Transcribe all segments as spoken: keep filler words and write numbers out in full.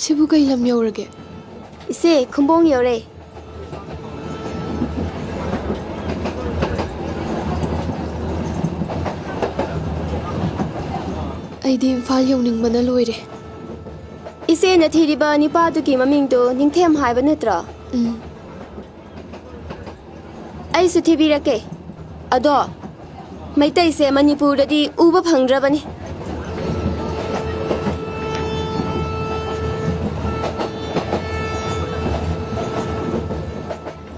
ꯁꯤꯕꯨ ꯀꯩ ꯂꯝ ꯌꯧꯔꯒꯦ? ꯏꯆꯦ, ꯈꯨꯝꯕꯣꯡ ꯌꯧꯔꯦ꯫ ꯑꯩꯗꯤ ꯏꯝꯐꯥꯜ ꯌꯧꯅꯤꯡꯕꯅ ꯂꯣꯏꯔꯦ꯫ ꯏꯆꯦꯅ ꯊꯤꯔꯤꯕ ꯅꯤꯄꯥꯗꯨꯒꯤ ꯃꯃꯤꯡꯗꯨ ꯅꯤꯡꯊꯦꯝ ꯍꯥꯏꯕ ꯅꯠꯇ꯭ꯔꯣ? ꯎꯝ꯫ ꯑꯩꯁꯨ ꯊꯤꯕꯤꯔꯛꯀꯦ꯫ ꯑꯗꯣ ꯃꯩꯇꯩꯁꯦ ꯃꯅꯤꯄꯨꯔꯗꯗꯤ ꯎꯕ ꯐꯪꯗ꯭ꯔꯕꯅꯤ꯫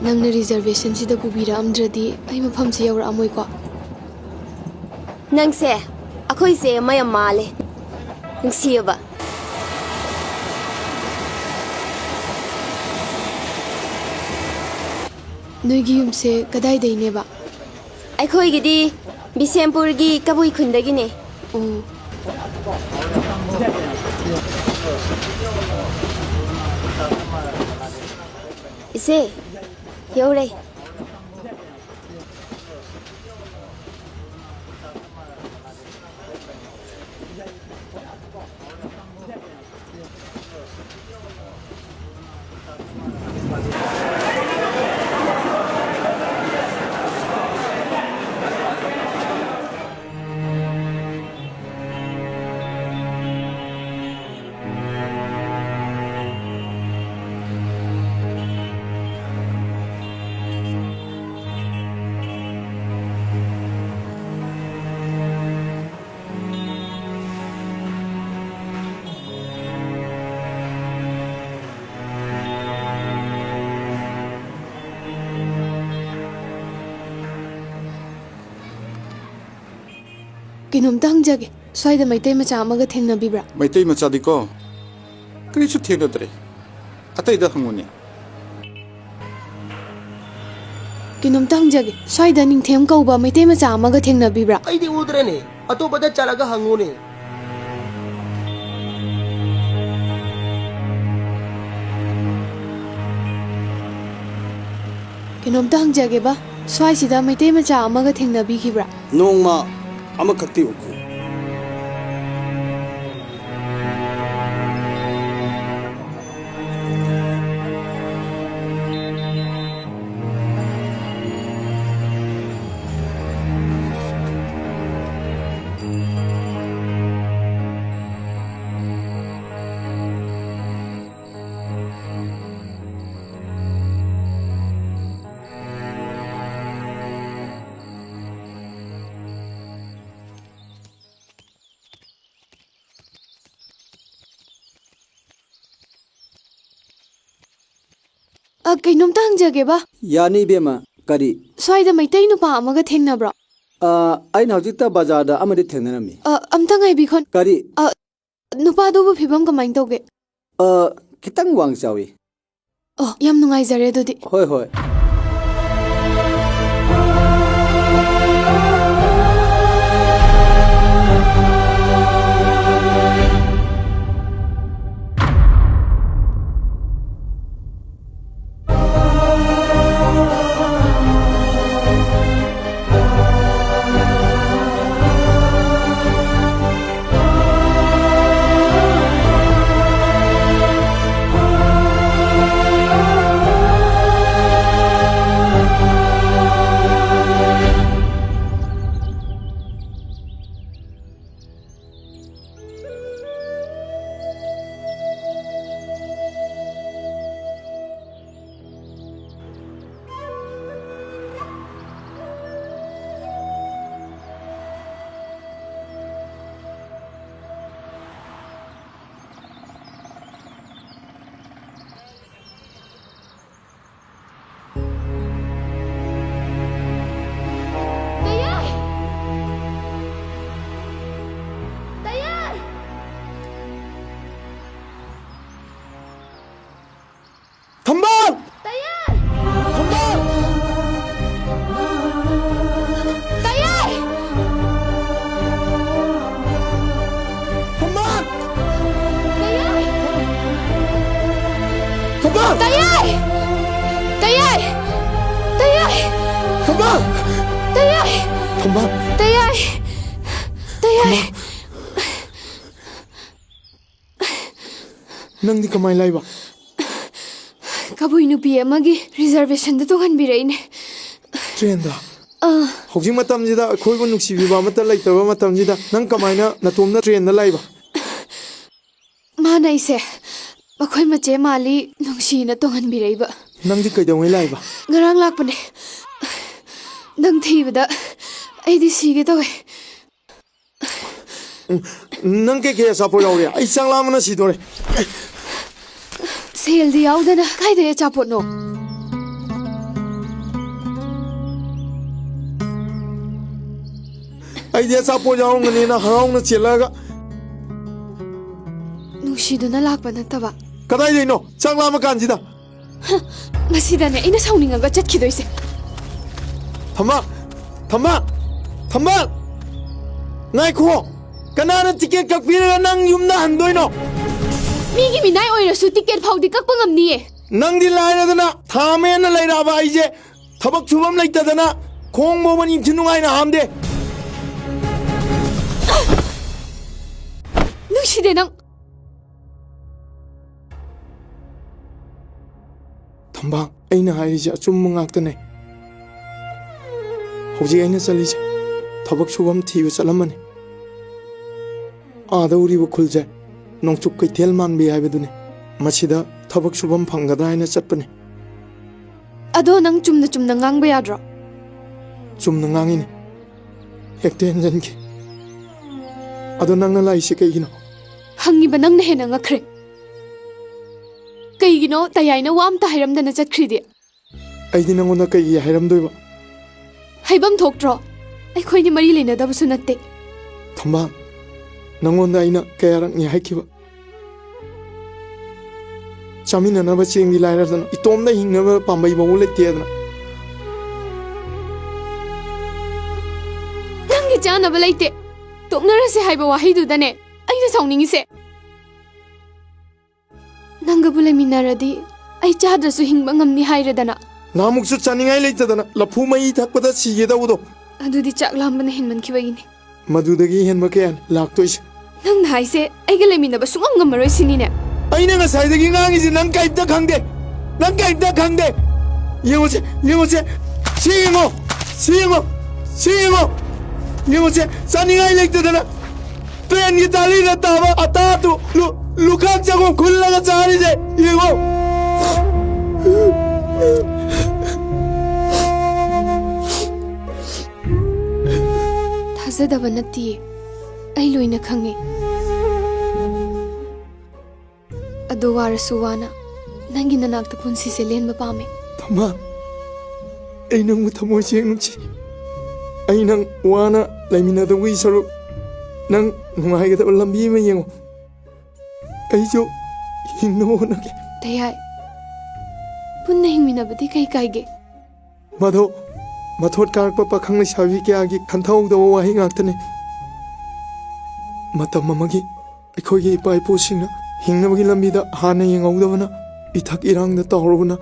ꯅꯪꯅ ꯔꯤꯖꯔꯕꯦꯁꯟꯁꯤꯗ ꯄꯨꯕꯤꯔꯛꯑꯝꯗ꯭ꯔꯗꯤ ꯑꯩ ꯃꯐꯝꯁꯤ ꯌꯧꯔꯛꯑꯝꯃꯣꯏꯀꯣ꯫ ꯅꯪꯁꯦ ꯑꯩꯈꯣꯏꯁꯦ ꯃꯌꯥꯝ ꯃꯥꯜꯂꯦ꯫ ꯅꯨꯡꯁꯤꯌꯦꯕ꯫ ꯅꯣꯏꯒꯤ ꯌꯨꯝꯁꯦ ꯀꯗꯥꯏꯗꯩꯅꯦꯕ? ꯑꯩꯈꯣꯏꯒꯤꯗꯤ ꯕꯤꯁꯦꯝꯄꯨꯔꯒꯤ ꯀꯕꯨꯏ ꯈꯨꯟꯗꯒꯤꯅꯦ꯫ ꯑꯣ꯫ ꯏꯆꯦ, ꯌꯧꯔꯦ꯫ ꯀꯩꯅꯣꯝꯇ ꯍꯪꯖꯒꯦ, ꯁ꯭ꯋꯥꯏꯗ ꯃꯩꯇꯩ ꯃꯆꯥ ꯑꯃꯒ ꯊꯦꯡꯅꯕꯤꯕ꯭ꯔꯥ? ꯃꯩꯇꯩ ꯃꯆꯥꯗꯤꯀꯣ, ꯀꯔꯤꯁꯨ ꯊꯦꯡꯅꯗ꯭ꯔꯦ꯫ ꯑꯇꯩꯗ ꯍꯪꯉꯨꯅꯦ꯫ ꯀꯩꯅꯣꯝꯇ ꯍꯪꯖꯒꯦ, ꯁ꯭ꯋꯥꯏꯗ ꯅꯤꯡꯊꯦꯝ ꯀꯧꯕ ꯃꯩꯇꯩ ꯃꯆꯥ ꯑꯃꯒ ꯊꯦꯡꯅꯕꯤꯕ꯭ꯔꯥ? ꯑꯩꯗꯤ ꯎꯗ꯭ꯔꯦꯅꯦ, ꯑꯇꯣꯞꯄꯗ ꯆꯠꯂꯒ ꯍꯪꯉꯨꯅꯦ꯫ ꯀꯩꯅꯣꯝꯇ ꯍꯪꯖꯒꯦꯕ, ꯁ꯭ꯋꯥꯏꯁꯤꯗ ꯃꯩꯇꯩ ꯃꯆꯥ ꯑꯃꯒ ꯊꯦꯡꯅꯕꯤꯈꯤꯕ꯭ꯔꯥ? ꯅꯣꯡꯃ ꯑꯃꯈꯛꯇꯤ ꯎꯈꯤ꯫ ꯑ, ꯀꯩꯅꯣꯝꯇ ꯍꯪꯖꯒꯦꯕ꯫ ꯌꯥꯅꯤ, ꯏꯕꯦꯝꯃ꯫ ꯀꯔꯤ? ꯁ꯭ꯋꯥꯏꯗ ꯃꯩꯇꯩ ꯅꯨꯄꯥ ꯑꯃꯒ ꯊꯦꯡꯅꯕ꯭ꯔꯣ? ꯑ, ꯑꯩꯅ ꯍꯧꯖꯤꯛꯇ ꯕꯖꯥꯔꯗ ꯑꯃꯗꯤ ꯊꯦꯡꯅꯔꯝꯃꯤ꯫ ꯑ, ꯑꯝꯇ ꯉꯥꯏꯕꯤꯈꯣ꯫ ꯀꯔꯤ? ꯑ, ꯅꯨꯄꯥꯗꯨꯕꯨ ꯐꯤꯕꯝ ꯀꯃꯥꯏꯅ ꯇꯧꯒꯦ? ꯑ, ꯈꯤꯇꯪ ꯋꯥꯡ ꯆꯥꯎꯏ꯫ ꯑꯣ, ꯌꯥꯝ ꯅꯨꯡꯉꯥꯏꯖꯔꯦ ꯑꯗꯨꯗꯤ꯫ ꯍꯣꯏ, ꯍꯣꯏ꯫ ꯊꯝꯕꯥꯜ! ꯊꯝꯕꯥꯜ! ꯊꯝꯕꯥꯜ! ꯊꯝꯕꯥꯜ! ꯊꯝꯕꯥꯜ! ꯊꯝꯕꯥꯜ! ꯅꯪꯗꯤ ꯀꯃꯥꯏ ꯂꯥꯛꯏꯕ? ꯀꯕꯨꯏ ꯅꯨꯄꯤ ꯑꯃꯒꯤ reservationꯗ ꯇꯣꯡꯍꯟꯕꯤꯔꯛꯏꯅꯦ꯫ ꯇ꯭ꯔꯦꯟꯗ? ꯑꯥ꯫ ꯍꯧꯖꯤꯛ ꯃꯇꯝꯁꯤꯗ ꯑꯩꯈꯣꯏꯕꯨ ꯅꯨꯡꯁꯤꯕꯤꯕ ꯑꯃꯠꯇ ꯂꯩꯇꯕ ꯃꯇꯝꯁꯤꯗ ꯅꯪ ꯀꯃꯥꯏꯅ ꯅꯇꯣꯝꯅ ꯇ꯭ꯔꯦꯟꯗ ꯂꯥꯛꯏꯕ? ꯃꯥꯅ ꯑꯩꯁꯦ ꯃꯈꯣꯏ ꯃꯆꯦ ꯃꯥꯜꯂꯤ ꯅꯨꯡꯁꯤꯅ ꯇꯣꯡꯍꯟꯕꯤꯔꯛꯏꯕ꯫ ꯅꯪꯗꯤ ꯀꯩꯗꯧꯉꯩ ꯂꯥꯛꯏꯕ? ꯉꯔꯥꯡ ꯂꯥꯛꯄꯅꯦ꯫ ꯅꯪ ꯊꯤꯕꯗ ꯑꯩꯗꯤ ꯁꯤꯒꯦ ꯇꯧꯋꯦ꯫ ꯎꯝ, ꯅꯪ ꯀꯩꯀꯩ ꯑꯆꯥꯄꯣꯠ ꯌꯥꯎꯔꯤ? ꯑꯩ ꯆꯥꯛ ꯂꯥꯝꯕꯅ ꯁꯤꯗꯣꯔꯦ꯫ ꯁꯦꯜꯗꯤ ꯌꯥꯎꯗꯅ ꯀꯥꯏꯗꯩ ꯑꯆꯥꯄꯣꯠꯅꯣ? ꯑꯩꯗꯤ ꯑꯆꯥꯄꯣꯠ ꯌꯥꯎꯔꯝꯒꯅꯤꯅ ꯍꯔꯥꯎꯅ ꯆꯦꯜꯂꯛꯑꯒ꯫ ꯅꯨꯡꯁꯤꯗꯨꯅ ꯂꯥꯛꯄ ꯅꯠꯇꯕ꯫ ꯀꯗꯥꯏꯗꯩꯅꯣ? ꯆꯥꯛ ꯂꯥꯝꯃ ꯀꯥꯟꯁꯤꯗ꯫ ꯃꯁꯤꯗꯅꯦ ꯑꯩꯅ ꯁꯥꯎꯅꯤꯡꯉꯒ ꯆꯠꯈꯤꯗꯣꯏꯁꯦ꯫ ꯊꯝꯕꯥꯜ! ꯊꯝꯕꯥꯜ! ꯊꯝꯕꯥꯜ! ꯉꯥꯏꯈꯣ! ꯀꯅꯥꯅ ꯇꯤꯀꯦꯠ ꯀꯛꯄꯤꯔꯒ ꯅꯪ ꯌꯨꯝꯗ ꯍꯟꯗꯣꯏꯅꯣ? ꯃꯤꯒꯤ ꯃꯤꯅꯥꯏ ꯑꯣꯏꯔꯁꯨ ꯇꯤꯀꯦꯠ ꯐꯥꯎꯗꯤ ꯀꯛꯄ ꯉꯝꯅꯤꯌꯦ꯫ ꯅꯪꯗꯤ ꯂꯥꯏꯔꯗꯅ ꯊꯥ ꯑꯃ ꯍꯦꯟꯅ ꯂꯩꯔꯛꯑꯕ ꯑꯩꯁꯦ ꯊꯕꯛ ꯁꯨꯐꯝ ꯂꯩꯇꯗꯅ ꯈꯣꯡ ꯐꯥꯎꯕ ꯅꯤꯡꯊꯤ ꯅꯨꯡꯉꯥꯏꯅ ꯍꯥꯝꯗꯦ꯫ ꯅꯨꯡꯁꯤꯗꯦ ꯅꯪ꯫ ꯊꯝꯕꯥꯜ, ꯑꯩꯅ ꯍꯥꯏꯔꯤꯁꯦ ꯑꯆꯨꯝꯕ ꯉꯥꯛꯇꯅꯦ꯫ ꯍꯧꯖꯤꯛ ꯑꯩꯅ ꯆꯠꯂꯤꯁꯦ ꯊꯕꯛ ꯁꯨꯐꯝ ꯊꯤꯕ ꯆꯠꯂꯝꯕꯅꯤ꯫ ꯑꯥꯗ ꯎꯔꯤꯕ ꯈꯨꯜꯁꯦ ꯅꯣꯡꯆꯨꯞ ꯀꯩꯊꯦꯜ ꯃꯥꯟꯕꯤ ꯍꯥꯏꯕꯗꯨꯅꯤ꯫ ꯃꯁꯤꯗ ꯊꯕꯛ ꯁꯨꯐꯝ ꯐꯪꯒꯗ꯭ꯔꯥ ꯍꯥꯏꯅ ꯆꯠꯄꯅꯤ꯫ ꯑꯗꯣ ꯅꯪ ꯆꯨꯝꯅ ꯆꯨꯝꯅ ꯉꯥꯡꯕ ꯌꯥꯗ꯭ꯔꯣ? ꯆꯨꯝꯅ ꯉꯥꯡꯉꯤꯅꯦ꯫ ꯍꯦꯛꯇ ꯍꯦꯟꯖꯟꯈꯤ꯫ ꯑꯗꯣ ꯅꯪꯅ ꯂꯥꯛꯏꯁꯦ ꯀꯩꯒꯤꯅꯣ? ꯍꯪꯉꯤꯕ ꯅꯪꯅ ꯍꯦꯟꯅ ꯉꯛꯈ꯭ꯔꯦ꯫ ꯀꯩꯒꯤꯅꯣ ꯇꯌꯥꯏꯅ ꯋꯥ ꯑꯝꯇ ꯍꯥꯏꯔꯝꯗꯅ ꯆꯠꯈ꯭ꯔꯤꯗꯤ? ꯑꯩꯗꯤ ꯅꯪꯉꯣꯟꯗ ꯀꯩꯒꯤ ꯍꯥꯏꯔꯝꯗꯣꯏꯕ? ꯍꯥꯏꯐꯝ ꯊꯣꯛꯇ꯭ꯔꯣ? ꯑꯩꯈꯣꯏꯗꯤ ꯃꯔꯤ ꯂꯩꯅꯗꯕꯁꯨ ꯅꯠꯇꯦ꯫ ꯊꯝꯕꯥꯜ, ꯅꯪꯉꯣꯟꯗ ꯑꯩꯅ ꯀꯌꯥꯔꯛꯅꯤ ꯍꯥꯏꯈꯤꯕ? ꯆꯥꯃꯤꯟꯅꯅꯕ ꯆꯦꯡꯗꯤ ꯂꯥꯏꯔꯗꯅ, ꯏꯇꯣꯝꯗ ꯍꯤꯡꯅꯕ ꯄꯥꯝꯕꯩ ꯐꯥꯎꯕ ꯂꯩꯇꯦꯗꯅ꯫ ꯅꯪꯒꯤ ꯆꯥꯅꯕ ꯂꯩꯇꯦ, ꯇꯣꯛꯅꯔꯁꯦ ꯍꯥꯏꯕ ꯋꯥꯍꯩꯗꯨꯗꯅꯦ ꯑꯩꯅ ꯁꯥꯎꯅꯤꯡꯉꯤꯁꯦ꯫ ꯅꯪꯒꯕꯨ ꯂꯩꯃꯤꯟꯅꯔꯗꯤ ꯑꯩ ꯆꯥꯗ꯭ꯔꯁꯨ ꯍꯤꯡꯕ ꯉꯝꯅꯤ ꯍꯥꯏꯔꯦꯗꯅ꯫ ꯅꯍꯥꯟꯃꯨꯛꯁꯨ ꯆꯥꯅꯤꯡꯉꯥꯏ ꯂꯩꯇꯗꯅ ꯂꯐꯨ ꯃꯍꯤ ꯊꯛꯄꯗ ꯁꯤꯒꯦ ꯇꯧꯕꯗꯣ꯫ ꯑꯗꯨꯗꯤ ꯆꯥꯛ ꯂꯥꯝꯕꯅ ꯍꯦꯟꯃꯟꯈꯤꯕꯒꯤꯅꯤ꯫ ꯃꯗꯨꯗꯒꯤ ꯍꯦꯟꯕ ꯀꯌꯥꯅꯤ ꯂꯥꯛꯇꯣꯏꯁꯦ? ꯅꯪꯅ ꯍꯥꯏꯁꯦ ꯑꯩꯒ ꯂꯩꯃꯤꯟꯅꯕ ꯁꯨꯡꯉꯝ ꯉꯝꯃꯔꯣꯏ ꯁꯤꯅꯤꯅꯦ? ꯑꯩꯅ ꯉꯁꯥꯏꯗꯒꯤ ꯉꯥꯡꯉꯤꯁꯦ ꯅꯪ ꯀꯩꯝꯇ ꯈꯪꯗꯦ꯫ ꯅꯪ ꯀꯩꯝꯇ ꯈꯪꯗꯦ꯫ ꯌꯦꯡꯉꯨꯁꯦ, ꯌꯦꯡꯉꯨꯁꯦ꯫ ꯁꯤ ꯌꯦꯡꯉꯣ, ꯁꯤ ꯌꯦꯡꯉꯣ, ꯁꯤ ꯌꯦꯡꯉꯣ꯫ ꯌꯦꯡꯉꯨꯁꯦ, ꯆꯥꯅꯤꯡꯉꯥꯏ ꯂꯩꯇꯗꯅ ꯇ꯭ꯔꯦꯟꯒꯤ ꯇꯥꯂꯤꯗ ꯇꯥꯕ ꯑꯇꯥꯗꯨ ꯂꯨ-, ꯂꯨꯈꯥꯛ ꯆꯒꯨꯝ ꯈꯨꯜꯂꯒ ꯆꯥꯔꯤꯁꯦ ꯌꯦꯡꯉꯣ꯫ ꯊꯥꯖꯗꯕ ꯅꯠꯇꯤꯌꯦ, ꯑꯩ ꯂꯣꯏꯅ ꯈꯪꯉꯦ꯫ ꯑꯗꯣ ꯋꯥꯔꯁꯨ ꯋꯥꯅ ꯅꯪꯒꯤ ꯅꯅꯥꯛꯇ ꯄꯨꯟꯁꯤꯁꯦ ꯂꯦꯟꯕ ꯄꯥꯝꯃꯦ꯫ ꯊꯝꯕꯥꯜ, ꯑꯩ ꯅꯪꯕꯨ ꯊꯃꯣꯏ ꯁꯦꯡꯅ ꯅꯨꯡꯁꯤ꯫ ꯑꯩ ꯅꯪ ꯋꯥꯅ ꯂꯩꯃꯤꯟꯅꯗꯧꯒꯤ ꯁꯔꯨꯛ, ꯅꯪ ꯅꯨꯡꯉꯥꯏꯒꯗꯕ ꯂꯝꯕꯤ ꯑꯃ ꯌꯦꯡꯉꯣ꯫ ꯑꯩꯁꯨ ꯍꯤꯡꯅꯕ ꯍꯣꯠꯅꯒꯦ꯫ ꯇꯌꯥꯏ, ꯄꯨꯟꯅ ꯍꯤꯡꯃꯤꯟꯅꯕꯗꯤ ꯀꯩ ꯀꯥꯏꯒꯦ? ꯃꯗꯣ ꯃꯊꯣꯠ ꯀꯥꯔꯛꯄ ꯄꯥꯈꯪ ꯂꯩꯁꯥꯕꯤ ꯀꯌꯥꯒꯤ ꯈꯟꯊꯍꯧꯗꯕ ꯋꯥꯍꯩ ꯉꯥꯛꯇꯅꯤ꯫ ꯃꯇꯝ ꯑꯃꯒꯤ ꯑꯩꯈꯣꯏꯒꯤ ꯏꯄꯥ ꯏꯄꯨꯁꯤꯡꯅ ꯍꯤꯡꯅꯕꯒꯤ ꯂꯝꯕꯤꯗ ꯍꯥꯟꯅ ꯌꯦꯡꯍꯧꯗꯕꯅ, ꯏꯊꯛ ꯏꯔꯥꯡꯗ ꯇꯥꯎꯔꯕꯅ,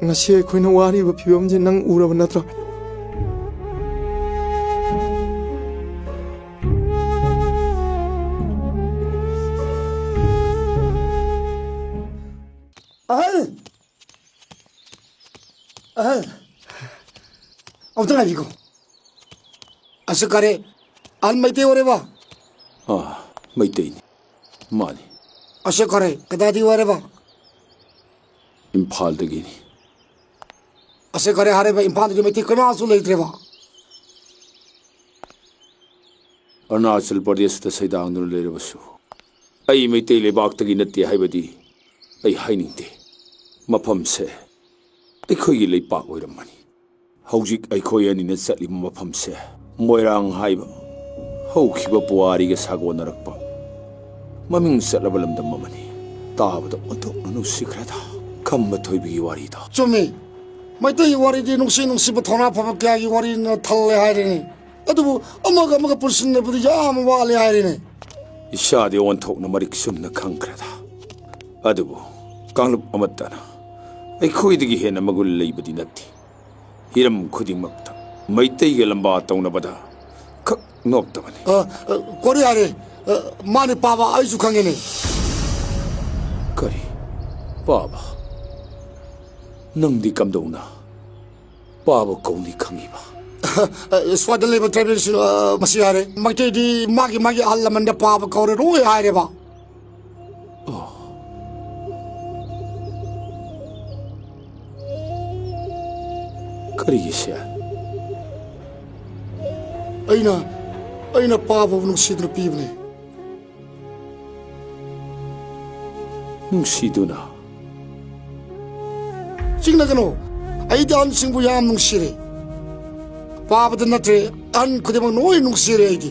ꯉꯁꯤ ꯑꯩꯈꯣꯏꯅ ꯋꯥꯔꯤꯕ ꯐꯤꯕꯝꯁꯦ ꯅꯪ ꯎꯔꯕ ꯅꯠꯇ꯭ꯔꯣ? ꯑꯍꯜ! ꯑꯍꯜ! ꯑꯃꯨꯛꯇ ꯉꯥꯏꯕꯤꯈꯣ꯫ ꯑꯁ, ꯀꯔꯦ? ꯑꯍꯜ ꯃꯩꯇꯩ ꯑꯣꯏꯔꯦꯕ? ꯑꯥ, ꯃꯩꯇꯩꯅꯤ꯫ ꯃꯥꯅꯤ꯫ ꯑꯁ, ꯀꯔꯦ? ꯀꯗꯥꯏꯗꯒꯤ ꯑꯣꯏꯔꯦꯕ? ꯏꯝꯐꯥꯜꯗꯒꯤꯅꯤ꯫ ꯑꯁ, ꯀꯔꯦ ꯍꯥꯏꯔꯦꯕ? ꯏꯝꯐꯥꯜꯗꯗꯤ ꯃꯩꯇꯩ ꯀꯅꯥꯁꯨ ꯂꯩꯇ꯭ꯔꯦꯕ꯫ ꯑꯔꯨꯅꯥꯆꯜ ꯄ꯭ꯔꯗꯦꯁꯇ ꯁꯩꯗꯥꯡꯗꯨꯅ ꯂꯩꯔꯕꯁꯨ, ꯑꯩ ꯃꯩꯇꯩ ꯂꯩꯕꯥꯛꯇꯒꯤ ꯅꯠꯇꯦ ꯍꯥꯏꯕꯗꯤ ꯑꯩ ꯍꯥꯏꯅꯤꯡꯗꯦ꯫ ꯃꯐꯝꯁꯦ ꯑꯩꯈꯣꯏꯒꯤ ꯂꯩꯄꯥꯛ ꯑꯣꯏꯔꯝꯕꯅꯤ꯫ ꯍꯧꯖꯤꯛ ꯑꯩꯈꯣꯏ ꯑꯅꯤꯅ ꯆꯠꯂꯤꯕ ꯃꯐꯝꯁꯦ ꯃꯣꯏꯔꯥꯡ ꯍꯥꯏꯕ ꯍꯧꯈꯤꯕ ꯄꯨꯋꯥꯔꯤꯒ ꯁꯥꯒꯣꯟꯅꯔꯛꯄ ꯃꯃꯤꯡ ꯆꯠꯂꯕ ꯂꯝꯗꯝ ꯑꯃꯅꯤ꯫ ꯇꯥꯕꯗ ꯑꯣꯟꯊꯣꯛꯅ ꯅꯨꯡꯁꯤꯈ꯭ꯔꯦꯗ ꯈꯝꯕ ꯊꯣꯏꯕꯤꯒꯤ ꯋꯥꯔꯤꯗꯣ꯫ ꯆꯨꯝꯃꯤ꯫ ꯃꯩꯇꯩꯒꯤ ꯋꯥꯔꯤꯗꯤ ꯅꯨꯡꯁꯤ ꯅꯨꯡꯁꯤꯕ ꯊꯧꯅꯥ ꯐꯕ ꯀꯌꯥꯒꯤ ꯋꯥꯔꯤꯅ ꯊꯜꯂꯦ ꯍꯥꯏꯔꯤꯅꯤ꯫ ꯑꯗꯨꯕꯨ ꯑꯃꯒ ꯑꯃꯒ ꯄꯨꯟꯁꯤꯟꯅꯕꯗꯤ ꯌꯥꯝ ꯋꯥꯠꯂꯦ ꯍꯥꯏꯔꯤꯅꯤ꯫ ꯏꯁꯥꯗꯤ ꯑꯣꯟꯊꯣꯛꯅ ꯃꯔꯤꯛ ꯆꯨꯝꯅ ꯈꯪꯈ꯭ꯔꯦꯗ꯫ ꯑꯗꯨꯕꯨ ꯀꯥꯡꯂꯨꯞ ꯑꯃꯠꯇꯅ ꯑꯩꯈꯣꯏꯗꯒꯤ ꯍꯦꯟꯅ ꯃꯒꯨꯟ ꯂꯩꯕꯗꯤ ꯅꯠꯇꯦ꯫ ꯍꯤꯔꯝ ꯈꯨꯗꯤꯡꯃꯛꯇ ꯃꯩꯇꯩꯒ ꯂꯝꯕꯥ ꯇꯧꯅꯕꯗ ꯈꯛ ꯅꯣꯞꯇꯕꯅꯤ꯫ ꯑ, ꯑ, ꯀꯣꯔꯤ ꯍꯥꯏꯔꯦ꯫ ꯑ, ꯃꯥꯅꯦ ꯄꯥꯕ, ꯑꯩꯁꯨ ꯈꯪꯉꯦꯅꯦ꯫ ꯀꯔꯤ? ꯄꯥꯕ? ꯅꯪꯗꯤ ꯀꯝꯗꯧꯅ ꯄꯥꯕ ꯀꯧꯅꯤ ꯈꯪꯉꯤꯕ? ꯑ, ꯁ꯭ꯋꯥꯏꯗ ꯂꯩꯕ ꯇ꯭ꯔꯥꯏꯕꯦꯜꯁꯤꯡ, ꯑ, ꯃꯁꯤ ꯍꯥꯏꯔꯦ꯫ ꯃꯩꯇꯩꯗꯤ ꯃꯥꯒꯤ ꯃꯥꯒꯤ ꯑꯍꯜ ꯂꯃꯟꯗ ꯄꯥꯕ ꯀꯧꯔꯔꯣꯏ ꯍꯥꯏꯔꯦꯕ꯫ ꯑꯣ꯫ ꯀꯔꯤꯒꯤ ꯁꯦ? ꯑꯩꯅ, ꯑꯩꯅ ꯄꯥꯕꯕꯨ ꯅꯨꯡꯁꯤꯗꯨꯅ ꯄꯤꯕꯅꯦ꯫ ꯅꯨꯡꯁꯤꯗꯨꯅ? ꯆꯤꯡꯅꯒꯅꯨ, ꯑꯩꯗꯤ ꯑꯍꯟꯁꯤꯡꯕꯨ ꯌꯥꯝ ꯅꯨꯡꯁꯤꯔꯦ꯫ ꯄꯥꯕꯗ ꯅꯠꯇ꯭ꯔꯦ, ꯑꯍꯟ ꯈꯨꯗꯤꯡꯃꯛ ꯂꯣꯏ ꯅꯨꯡꯁꯤꯔꯦ ꯑꯩꯗꯤ꯫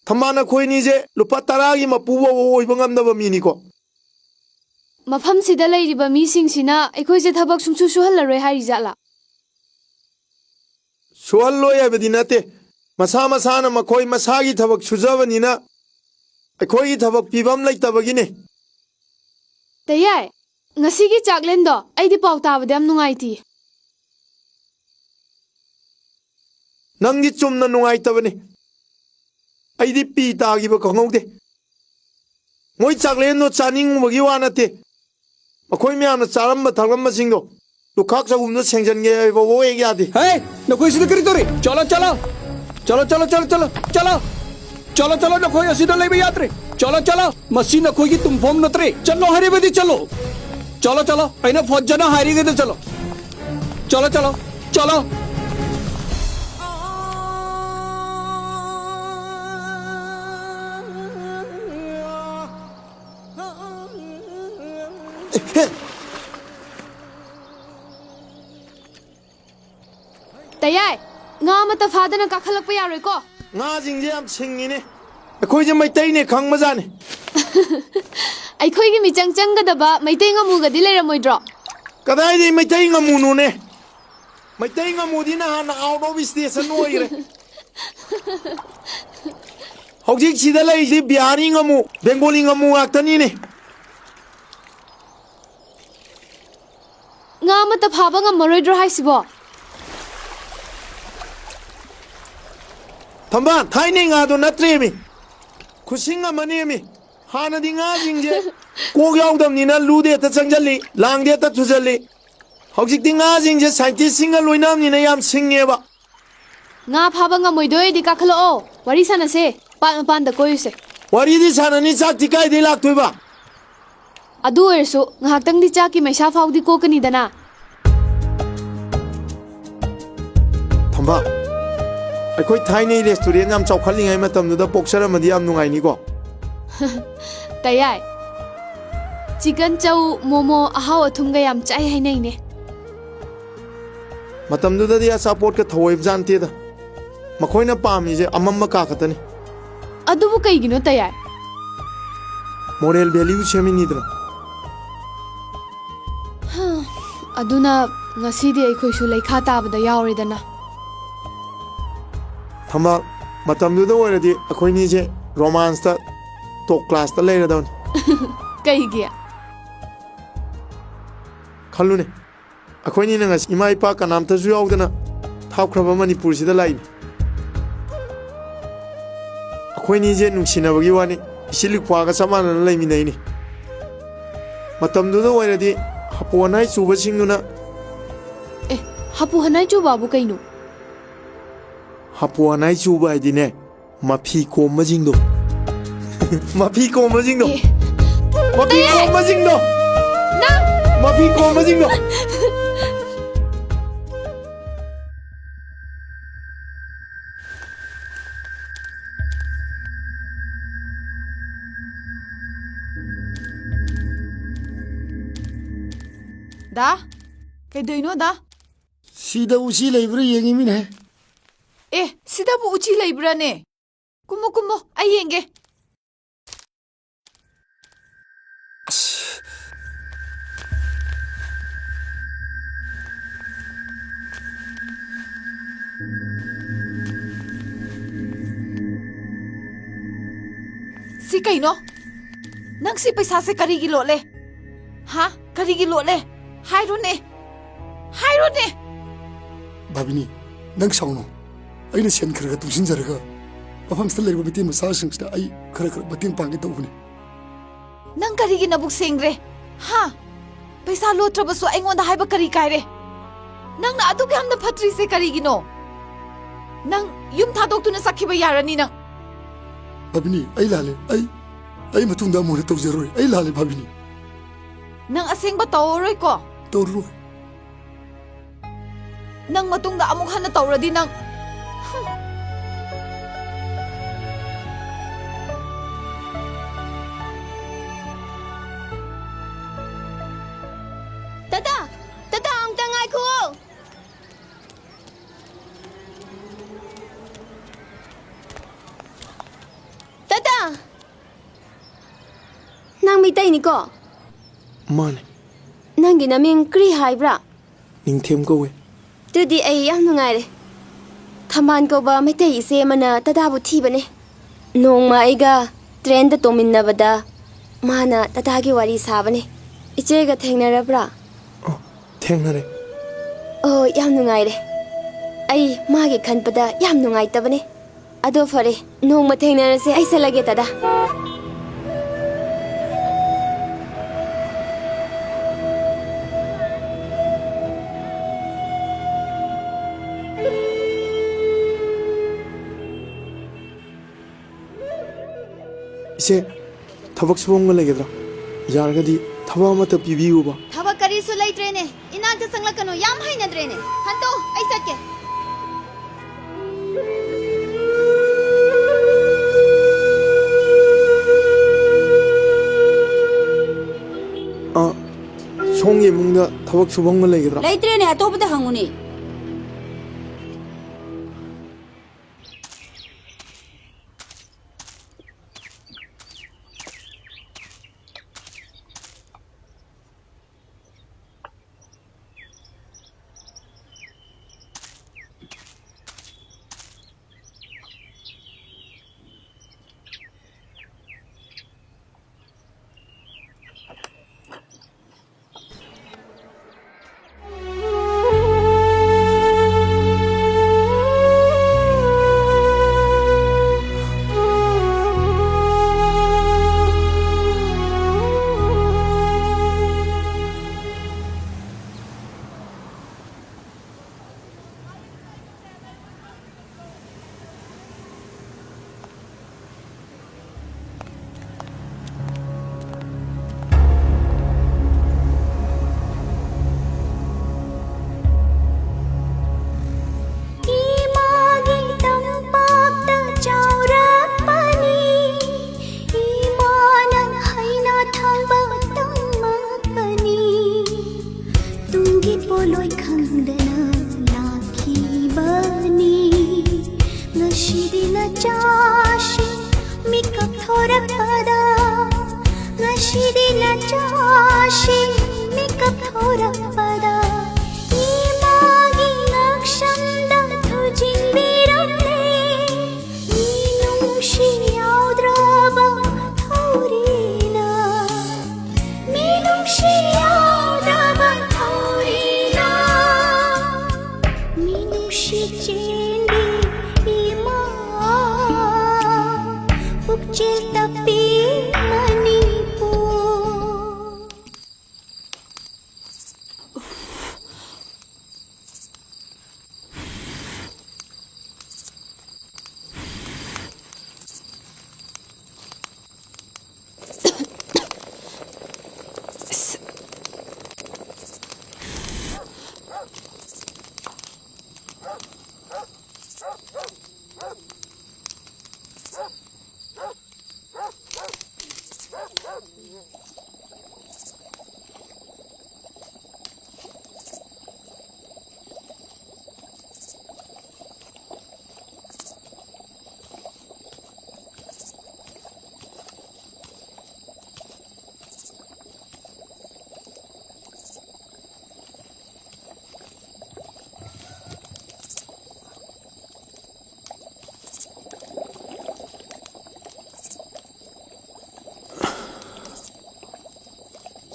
ꯊꯝꯕꯥꯜ, ꯑꯩꯈꯣꯏꯅꯤꯁꯦ ꯂꯨꯄꯥ ꯇꯔꯥꯒꯤ ꯃꯄꯨ ꯐꯥꯎꯕ ꯑꯣꯏꯕ ꯉꯝꯗꯕ ꯃꯤꯅꯤꯀꯣ꯫ ꯃꯐꯝꯁꯤꯗ ꯂꯩꯔꯤꯕ ꯃꯤꯁꯤꯡꯁꯤꯅ ꯑꯩꯈꯣꯏꯁꯦ ꯊꯕꯛ ꯁꯨꯡꯁꯨ ꯁꯨꯍꯜꯂꯔꯣꯏ ꯍꯥꯏꯔꯤꯖꯥꯠꯂꯥ? ꯁꯨꯍꯜꯂꯣꯏ ꯍꯥꯏꯕꯗꯤ ꯅꯠꯇꯦ꯫ ꯃꯁꯥ ꯃꯁꯥꯅ ꯃꯈꯣꯏ ꯃꯁꯥꯒꯤ ꯊꯕꯛ ꯁꯨꯖꯕꯅꯤꯅ ꯑꯩꯈꯣꯏꯒꯤ ꯊꯕꯛ ꯄꯤꯐꯝ ꯂꯩꯇꯕꯒꯤꯅꯦ꯫ ꯇꯌꯥꯏ, ꯉꯁꯤꯒꯤ ꯆꯥꯛꯂꯦꯟꯗꯣ ꯑꯩꯗꯤ ꯄꯥꯎ ꯇꯥꯕꯗ ꯌꯥꯝ ꯅꯨꯡꯉꯥꯏꯇꯦ꯫ ꯅꯪꯗꯤ ꯆꯨꯝꯅ ꯅꯨꯡꯉꯥꯏꯇꯕꯅꯤ꯫ ꯑꯩꯗꯤ ꯄꯤ ꯇꯥꯈꯤꯕ ꯈꯪꯍꯧꯗꯦ꯫ ꯃꯣꯏ ꯆꯥꯛꯂꯦꯟꯗꯣ ꯆꯥꯅꯤꯡꯉꯨꯕꯒꯤ ꯋꯥ ꯅꯠꯇꯦ꯫ ꯃꯈꯣꯏ ꯃꯌꯥꯝꯅ ꯆꯥꯔꯝꯕ ꯊꯛꯂꯝꯕꯁꯤꯡꯗꯣ ꯂꯨꯈꯥꯛ ꯆꯒꯨꯝꯗꯣ ꯁꯦꯡꯖꯟꯒꯦ ꯍꯥꯏꯕ ꯍꯦꯛ ꯌꯥꯗꯦ꯫ ꯍꯦ, ꯅꯈꯣꯏ ꯁꯤꯗ ꯀꯔꯤ ꯇꯧꯔꯤ? ꯆꯠꯂꯣ, ꯆꯠꯂꯣ꯫ ꯆꯠꯂꯣ, ꯆꯠꯂꯣ, ꯆꯠꯂꯣ, ꯆꯠꯂꯣ, ꯆꯠꯂꯣ꯫ ꯆꯠꯂꯣ, ꯆꯠꯂꯣ, ꯅꯈꯣꯏ ꯑꯁꯤꯗ ꯂꯩꯕ ꯌꯥꯗ꯭ꯔꯦ꯫ ꯆꯠꯂꯣ, ꯆꯠꯂꯣ꯫ ꯃꯁꯤ ꯅꯈꯣꯏꯒꯤ ꯇꯨꯝꯐꯝ ꯅꯠꯇ꯭ꯔꯦ꯫ ꯆꯠꯂꯣ ꯍꯥꯏꯔꯕꯗꯤ ꯆꯠꯂꯣ꯫ ꯆꯠꯂꯣ, ꯆꯠꯂꯣ꯫ ꯑꯩꯅ ꯐꯖꯅ ꯍꯥꯏꯔꯤꯉꯩꯗ ꯆꯠꯂꯣ꯫ ꯆꯠꯂꯣ, ꯆꯠꯂꯣ, ꯆꯠꯂꯣ꯫ ꯇꯌꯥꯏ, ꯉꯥ ꯑꯃꯠꯇ ꯐꯥꯗꯅ ꯀꯥꯈꯠꯂꯛꯄ ꯌꯥꯔꯣꯏꯀꯣ꯫ ꯉꯥꯁꯤꯡꯁꯦ ꯌꯥꯝ ꯁꯤꯡꯉꯤꯅꯦ꯫ ꯑꯩꯈꯣꯏꯁꯦ ꯃꯩꯇꯩꯅꯦ ꯈꯪꯕꯖꯥꯠꯅꯤ꯫ ꯑꯩꯈꯣꯏꯒꯤ ꯃꯤꯆꯪ ꯆꯪꯒꯗꯕ ꯃꯩꯇꯩ ꯉꯥꯃꯨꯒꯗꯤ ꯂꯩꯔꯝꯃꯣꯏꯗ꯭ꯔꯣ? ꯀꯗꯥꯏꯗꯒꯤ ꯃꯩꯇꯩ ꯉꯥꯃꯨꯅꯣꯅꯦ? ꯃꯩꯇꯩ ꯉꯥꯃꯨꯗꯤ ꯅꯍꯥꯟꯅ out of station ꯑꯣꯏꯈ꯭ꯔꯦ꯫ ꯍꯧꯖꯤꯛ ꯁꯤꯗ ꯂꯩꯔꯤꯁꯤ ꯕꯤꯍꯥꯔꯤ ꯉꯥꯃꯨ, ꯕꯦꯡꯒꯣꯂꯤ ꯉꯥꯃꯨ ꯉꯥꯛꯇꯅꯤꯅꯦ꯫ ꯉꯥ ꯑꯃꯠꯇ ꯐꯥꯕ ꯉꯝꯃꯔꯣꯏꯗ꯭ꯔꯣ ꯍꯥꯏꯁꯤꯕꯣ? ꯊꯝꯕꯥꯜ, ꯊꯥꯏꯅꯩ ꯉꯥꯗꯣ ꯅꯠꯇ꯭ꯔꯦꯃꯤ꯫ ꯈꯨꯠꯁꯤꯡ ꯑꯃꯅꯦꯃꯤ꯫ ꯍꯥꯟꯅꯗꯤ ꯉꯥꯁꯤꯡꯁꯦ ꯀꯣꯛ ꯌꯥꯎꯗꯕꯅꯤꯅ ꯂꯨꯗ ꯍꯦꯛꯇ ꯆꯪꯁꯤꯜꯂꯤ, ꯂꯥꯡꯗ ꯍꯦꯛꯇ ꯊꯨꯖꯜꯂꯤ꯫ ꯍꯧꯖꯤꯛꯇꯤ ꯉꯥꯁꯤꯡꯁꯦ scientistꯁꯤꯡꯒ ꯂꯣꯏꯅꯕꯅꯤꯅ ꯌꯥꯝ ꯁꯤꯡꯉꯦꯕ꯫ ꯉꯥ ꯐꯥꯕ ꯉꯝꯃꯣꯏꯗꯣꯏ ꯑꯣꯏꯗꯤ ꯀꯥꯈꯠꯂꯛꯑꯣ, ꯋꯥꯔꯤ ꯁꯥꯟꯅꯁꯦ꯫ ꯄꯥꯠ ꯃꯄꯥꯟꯗ ꯀꯣꯏꯔꯨꯁꯦ꯫ ꯋꯥꯔꯤꯗꯤ ꯁꯥꯟꯅꯅꯤ, ꯆꯥꯛꯇꯤ ꯀꯥꯏꯗꯩ ꯂꯥꯛꯇꯣꯏꯕ? ꯑꯗꯨ ꯑꯣꯏꯔꯁꯨ ꯉꯥꯏꯍꯥꯛꯇꯪꯗꯤ ꯆꯥꯛꯀꯤ ꯃꯩꯁꯥ ꯐꯥꯎꯗꯤ ꯀꯣꯛꯀꯅꯤꯗꯅ꯫ ꯊꯝꯕꯥꯜ, ꯑꯩꯈꯣꯏ ꯊꯥꯏꯅꯩ restaurant ꯌꯥꯝ ꯆꯥꯎꯈꯠꯂꯤꯉꯩ ꯃꯇꯝꯗꯨꯗ ꯄꯣꯛꯆꯔꯝꯃꯗꯤ ꯌꯥꯝ ꯅꯨꯡꯉꯥꯏꯅꯤꯀꯣ꯫ ꯇꯌꯥꯏ, chicken ꯆꯧ, ꯃꯣꯃꯣ, ꯑꯍꯥꯎ ꯑꯊꯨꯝꯒ ꯌꯥꯝ ꯆꯥꯏ ꯍꯥꯏꯅꯩꯅꯦ꯫ ꯃꯇꯝꯗꯨꯗꯗꯤ ꯑꯆꯥꯄꯣꯠꯀ ꯊꯧꯑꯣꯏꯕꯖꯥꯠ ꯅꯠꯇꯦꯗ꯫ ꯃꯈꯣꯏꯅ ꯄꯥꯝꯃꯤꯁꯦ ꯑꯃꯝꯕ ꯀꯥ ꯈꯛꯇꯅꯤ꯫ ꯑꯗꯨꯕꯨ ꯀꯩꯒꯤꯅꯣ ꯇꯌꯥꯏ? Moral value ꯁꯦꯝꯃꯤꯅꯤꯗꯅ꯫ ꯍ, ꯑꯗꯨꯅ ꯉꯁꯤꯗꯤ ꯑꯩꯈꯣꯏꯁꯨ ꯂꯩꯈꯥ ꯇꯥꯕꯗ ꯌꯥꯎꯔꯦꯗꯅ꯫ ꯊꯝꯕꯥꯜ, ꯃꯇꯝꯗꯨꯗ ꯑꯣꯏꯔꯗꯤ ꯑꯩꯈꯣꯏꯅꯤꯁꯦ romanceꯇ top classꯇ ꯂꯩꯔꯗꯕꯅꯤ꯫ ꯀꯩꯒꯤ? ꯈꯜꯂꯨꯅꯦ, ꯑꯩꯈꯣꯏꯅꯤꯅ ꯉꯁꯤ ꯏꯃꯥ ꯏꯄꯥ ꯀꯅꯥꯝꯇꯁꯨ ꯌꯥꯎꯗꯅ ꯊꯥꯞꯈ꯭ꯔꯕ ꯃꯅꯤꯄꯨꯔꯁꯤꯗ ꯂꯥꯛꯏꯅꯤ꯫ ꯑꯩꯈꯣꯏꯅꯤꯁꯦ ꯅꯨꯡꯁꯤꯅꯕꯒꯤ ꯋꯥꯅꯤ, ꯏꯆꯤꯜ ꯏꯄ꯭ꯋꯥꯒ ꯆꯞ ꯃꯥꯟꯅꯅ ꯂꯩꯃꯤꯟꯅꯩꯅꯤ꯫ ꯃꯇꯝꯗꯨꯗ ꯑꯣꯏꯔꯗꯤ ꯍꯥꯄꯨ ꯑꯅꯥꯏ ꯆꯨꯕꯁꯤꯡꯗꯨꯅ ꯑꯦ, ꯍꯥꯄꯨ ꯍꯅꯥꯏ ꯆꯨꯕꯕꯨ ꯀꯩꯅꯣ? ꯍꯥꯄꯨ ꯑꯅꯥꯏ ꯆꯨꯕ ꯍꯥꯏꯗꯤꯅꯦ, ꯃꯐꯤ ꯀꯣꯝꯕꯁꯤꯡꯗꯣ꯫ ꯃꯐꯤ ꯀꯣꯝꯕꯁꯤꯡꯗꯣ꯫ ꯑꯦ꯫ ꯃꯐꯤ ꯇꯌꯥꯏ! ꯀꯣꯝꯕꯁꯤꯡꯗꯣ꯫ ꯅꯪ! ꯃꯐꯤ ꯀꯣꯝꯕꯁꯤꯡꯗꯣ꯫ ꯗꯥ, ꯀꯩꯗꯧꯏꯅꯣ ꯗꯥ? ꯁꯤꯗ ꯎꯆꯤ ꯂꯩꯕ꯭ꯔꯥ ꯌꯦꯡꯉꯤꯃꯤꯅꯦ꯫ ꯑꯦ, ꯁꯤꯗꯕꯨ ꯎꯆꯤ ꯂꯩꯕ꯭ꯔꯥꯅꯦ? ꯀꯨꯝꯃꯣ, ꯀꯨꯝꯃꯣ, ꯑꯩ ꯌꯦꯡꯒꯦ꯫ ꯑꯁ꯫ ꯁꯤ ꯀꯩꯅꯣ? ꯅꯪ ꯁꯤ ꯄꯩꯁꯥꯁꯦ ꯀꯔꯤꯒꯤ ꯂꯣꯠꯂꯦ? ꯍꯥ? ꯀꯔꯤꯒꯤ ꯂꯣꯠꯂꯦ? ꯍꯥꯏꯔꯣꯅꯦ! ꯍꯥꯏꯔꯣꯅꯦ! ꯚꯥꯕꯤꯅꯤ, ꯅꯪ ꯁꯥꯎꯅꯨ꯫ ꯑꯩꯅ ꯁꯦꯟ ꯈꯔ ꯈꯔ ꯇꯨꯡꯁꯤꯟꯖꯔꯒ ꯃꯐꯝꯁꯤꯗ ꯂꯩꯔꯤꯕ ꯃꯩꯇꯩ ꯃꯆꯥꯁꯤꯡꯁꯤꯗ ꯑꯩ ꯈꯔ ꯈꯔ ꯃꯇꯦꯡ ꯄꯥꯡꯒꯦ ꯇꯧꯕꯅꯤ꯫ ꯅꯪ ꯀꯔꯤꯒꯤ ꯅꯕꯨꯛ ꯁꯦꯡꯗ꯭ꯔꯦ? ꯍꯥ? ꯄꯩꯁꯥ ꯂꯣꯠꯇ꯭ꯔꯕꯁꯨ ꯑꯩꯉꯣꯟꯗ ꯍꯥꯏꯕ ꯀꯔꯤ ꯀꯥꯏꯔꯦ? ꯅꯪꯅ ꯑꯗꯨꯛ ꯌꯥꯝꯅ ꯐꯠꯇ꯭ꯔꯤꯁꯦ ꯀꯔꯤꯒꯤꯅꯣ? ꯅꯪ ꯌꯨꯝ ꯊꯥꯗꯣꯛꯇꯨꯅ ꯆꯠꯈꯤꯕ ꯌꯥꯔꯅꯤ ꯅꯪ꯫ ꯚꯥꯕꯤꯅꯤ, ꯑꯩ ꯂꯥꯜꯂꯦ꯫ ꯑꯩ, ꯑꯩ ꯃꯇꯨꯡꯗ ꯑꯃꯨꯛ ꯍꯟꯅ ꯇꯧꯖꯔꯣꯏ꯫ ꯑꯩ ꯂꯥꯜꯂꯦ, ꯚꯥꯕꯤꯅꯤ꯫ ꯅꯪ ꯑꯁꯦꯡꯕ ꯇꯧꯔꯔꯣꯏꯀꯣ? ꯇꯧꯔꯔꯣꯏ꯫ ꯅꯪ ꯃꯇꯨꯡꯗ ꯑꯃꯨꯛ ꯍꯟꯅ ꯇꯧꯔꯗꯤ ꯅꯪ꯫ ꯇꯥꯇꯥ! ꯇꯥꯇꯥ, ꯑꯃꯨꯛꯇ ꯉꯥꯏꯈꯨꯑꯣ! ꯇꯥꯇꯥ! ꯅꯪ ꯃꯩꯇꯩꯅꯤꯀꯣ? ꯃꯥꯅꯦ꯫ ꯅꯪꯒꯤ ꯅꯃꯤꯡ ꯀ꯭ꯔꯤ ꯍꯥꯏꯕ꯭ꯔꯥ? ꯅꯤꯡꯊꯦꯝ ꯀꯧꯋꯦ꯫ ꯑꯗꯨꯗꯤ ꯑꯩ ꯌꯥꯝ ꯅꯨꯡꯉꯥꯏꯔꯦ꯫ ꯊꯝꯕꯥꯜ ꯀꯧꯕ ꯃꯩꯇꯩ ꯏꯆꯦ ꯑꯃꯅ ꯇꯥꯇꯥꯕꯨ ꯊꯤꯕꯅꯦ꯫ ꯅꯣꯡꯃ ꯑꯩꯒ ꯇ꯭ꯔꯦꯟꯗ ꯇꯣꯡꯃꯤꯟꯅꯕꯗ ꯃꯥꯅ ꯇꯥꯇꯥꯒꯤ ꯋꯥꯔꯤ ꯁꯥꯕꯅꯦ꯫ ꯏꯆꯦꯒ ꯊꯦꯡꯅꯔꯕ꯭ꯔꯥ? ꯑꯣ, ꯊꯦꯡꯅꯔꯦ꯫ ꯑꯣ, ꯌꯥꯝ ꯅꯨꯡꯉꯥꯏꯔꯦ꯫ ꯑꯩ ꯃꯥꯒꯤ ꯈꯟꯕꯗ ꯌꯥꯝ ꯅꯨꯡꯉꯥꯏꯇꯕꯅꯦ꯫ ꯑꯗꯣ ꯐꯔꯦ, ꯅꯣꯡꯃ ꯊꯦꯡꯅꯔꯁꯦ, ꯑꯩ ꯆꯠꯂꯒꯦ, ꯇꯥꯇꯥ꯫ ꯏꯆꯦ, ꯊꯕꯛ ꯁꯨꯐꯝꯒ ꯂꯩꯒꯗ꯭ꯔꯥ? ꯌꯥꯔꯒꯗꯤ ꯊꯕꯛ ꯑꯃꯠꯇ ꯄꯤꯕꯤꯌꯨꯕ꯫ ꯊꯕꯛ ꯀꯔꯤꯁꯨ ꯂꯩꯇ꯭ꯔꯦꯅꯦ꯫ ꯏꯅꯥꯛꯇ ꯆꯪꯂꯛꯀꯅꯨ꯫ ꯌꯥꯝ ꯍꯩꯅꯗ꯭ꯔꯦꯅꯦ꯫ ꯍꯟꯇꯣ, ꯑꯩ ꯆꯠꯀꯦ꯫ ꯑ, ꯁꯣꯝꯒꯤ ꯏꯃꯨꯡꯗ ꯊꯕꯛ ꯁꯨꯐꯝꯒ ꯂꯩꯒꯗ꯭ꯔꯥ? ꯂꯩꯇ꯭ꯔꯦꯅꯦ, ꯑꯇꯣꯞꯄꯗ ꯍꯪꯉꯨꯅꯦ꯫ ꯅꯆꯥꯁꯤꯡ ꯃꯤꯀꯞ ꯊꯣꯔꯛꯄꯗ ꯏꯃꯥꯒꯤ ꯉꯛꯁꯝꯗ ꯊꯨꯖꯤꯟꯕꯤꯔꯝꯂꯦ꯫ ꯃꯤꯅꯨꯡꯁꯤ ꯌꯥꯎꯗ꯭ꯔꯕ ꯊꯧꯔꯤꯅ, ꯃꯤꯅꯨꯡꯁꯤ ꯌꯥꯎꯗ꯭ꯔꯕ ꯊꯧꯔꯤꯅ, ꯃꯤꯅꯨꯡꯁꯤ ꯆꯦꯟꯕꯤ ꯏꯃꯥ, ꯄꯨꯛꯆꯦꯜ ꯇꯞꯄꯤ ꯃꯅꯤꯄꯨꯔ꯫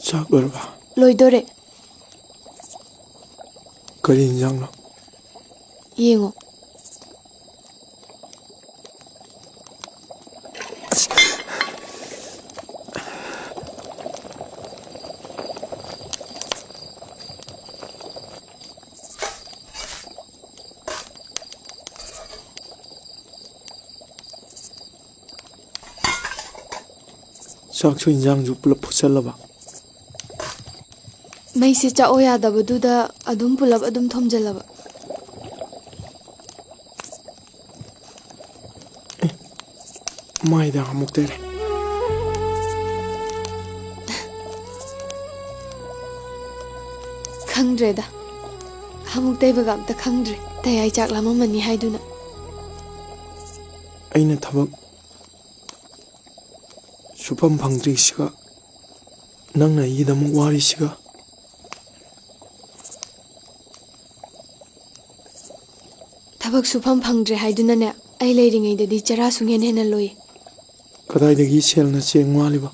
ꯆꯥꯛ ꯂꯣꯏꯔꯕ? ꯂꯣꯏꯗꯣꯔꯦ꯫ ꯀꯔꯤ ꯏꯟꯖꯥꯡꯅꯣ? ꯌꯦꯡꯉꯣ꯫ ꯆꯥꯛꯁꯨ ꯏꯟꯖꯥꯡꯁꯨ ꯄꯨꯂꯞ ꯐꯨꯠꯆꯜꯂꯕ? ꯃꯩꯁꯦ ꯆꯥꯛꯑꯣ ꯌꯥꯗꯕꯗꯨꯗ ꯑꯗꯨꯝ ꯄꯨꯂꯞ ꯑꯗꯨꯝ ꯊꯣꯝꯖꯤꯜꯂꯕ꯫ ꯃꯥꯏꯗ ꯑꯃꯨꯛ ꯇꯩꯔꯦ꯫ ꯈꯪꯗ꯭ꯔꯦꯗ꯫ ꯑꯃꯨꯛ ꯇꯩꯕꯒ ꯑꯝꯇ ꯈꯪꯗ꯭ꯔꯦ꯫ ꯇꯌꯥꯏ ꯆꯥꯛ ꯂꯥꯝꯃꯝꯃꯅꯤ ꯍꯥꯏꯗꯨꯅ꯫ ꯑꯩꯅ ꯊꯕꯛ ꯁꯨꯐꯝ ꯐꯪꯗ꯭ꯔꯤꯁꯤꯒ ꯅꯪꯅ ꯑꯩꯒꯤꯗꯃꯛ ꯋꯥꯔꯤꯁꯤꯒ꯫ ꯊꯕꯛ ꯁꯨꯐꯝ ꯐꯪꯗ꯭ꯔꯦ ꯍꯥꯏꯗꯨꯅꯅꯦ, ꯑꯩ ꯂꯩꯔꯤꯉꯩꯗꯗꯤ ꯆꯔꯥ ꯁꯨꯡꯍꯦꯟ ꯍꯦꯟꯅ ꯂꯣꯏ꯫ ꯀꯗꯥꯏꯗꯒꯤ ꯁꯦꯜꯅ ꯆꯦꯡ ꯋꯥꯜꯂꯤꯕ?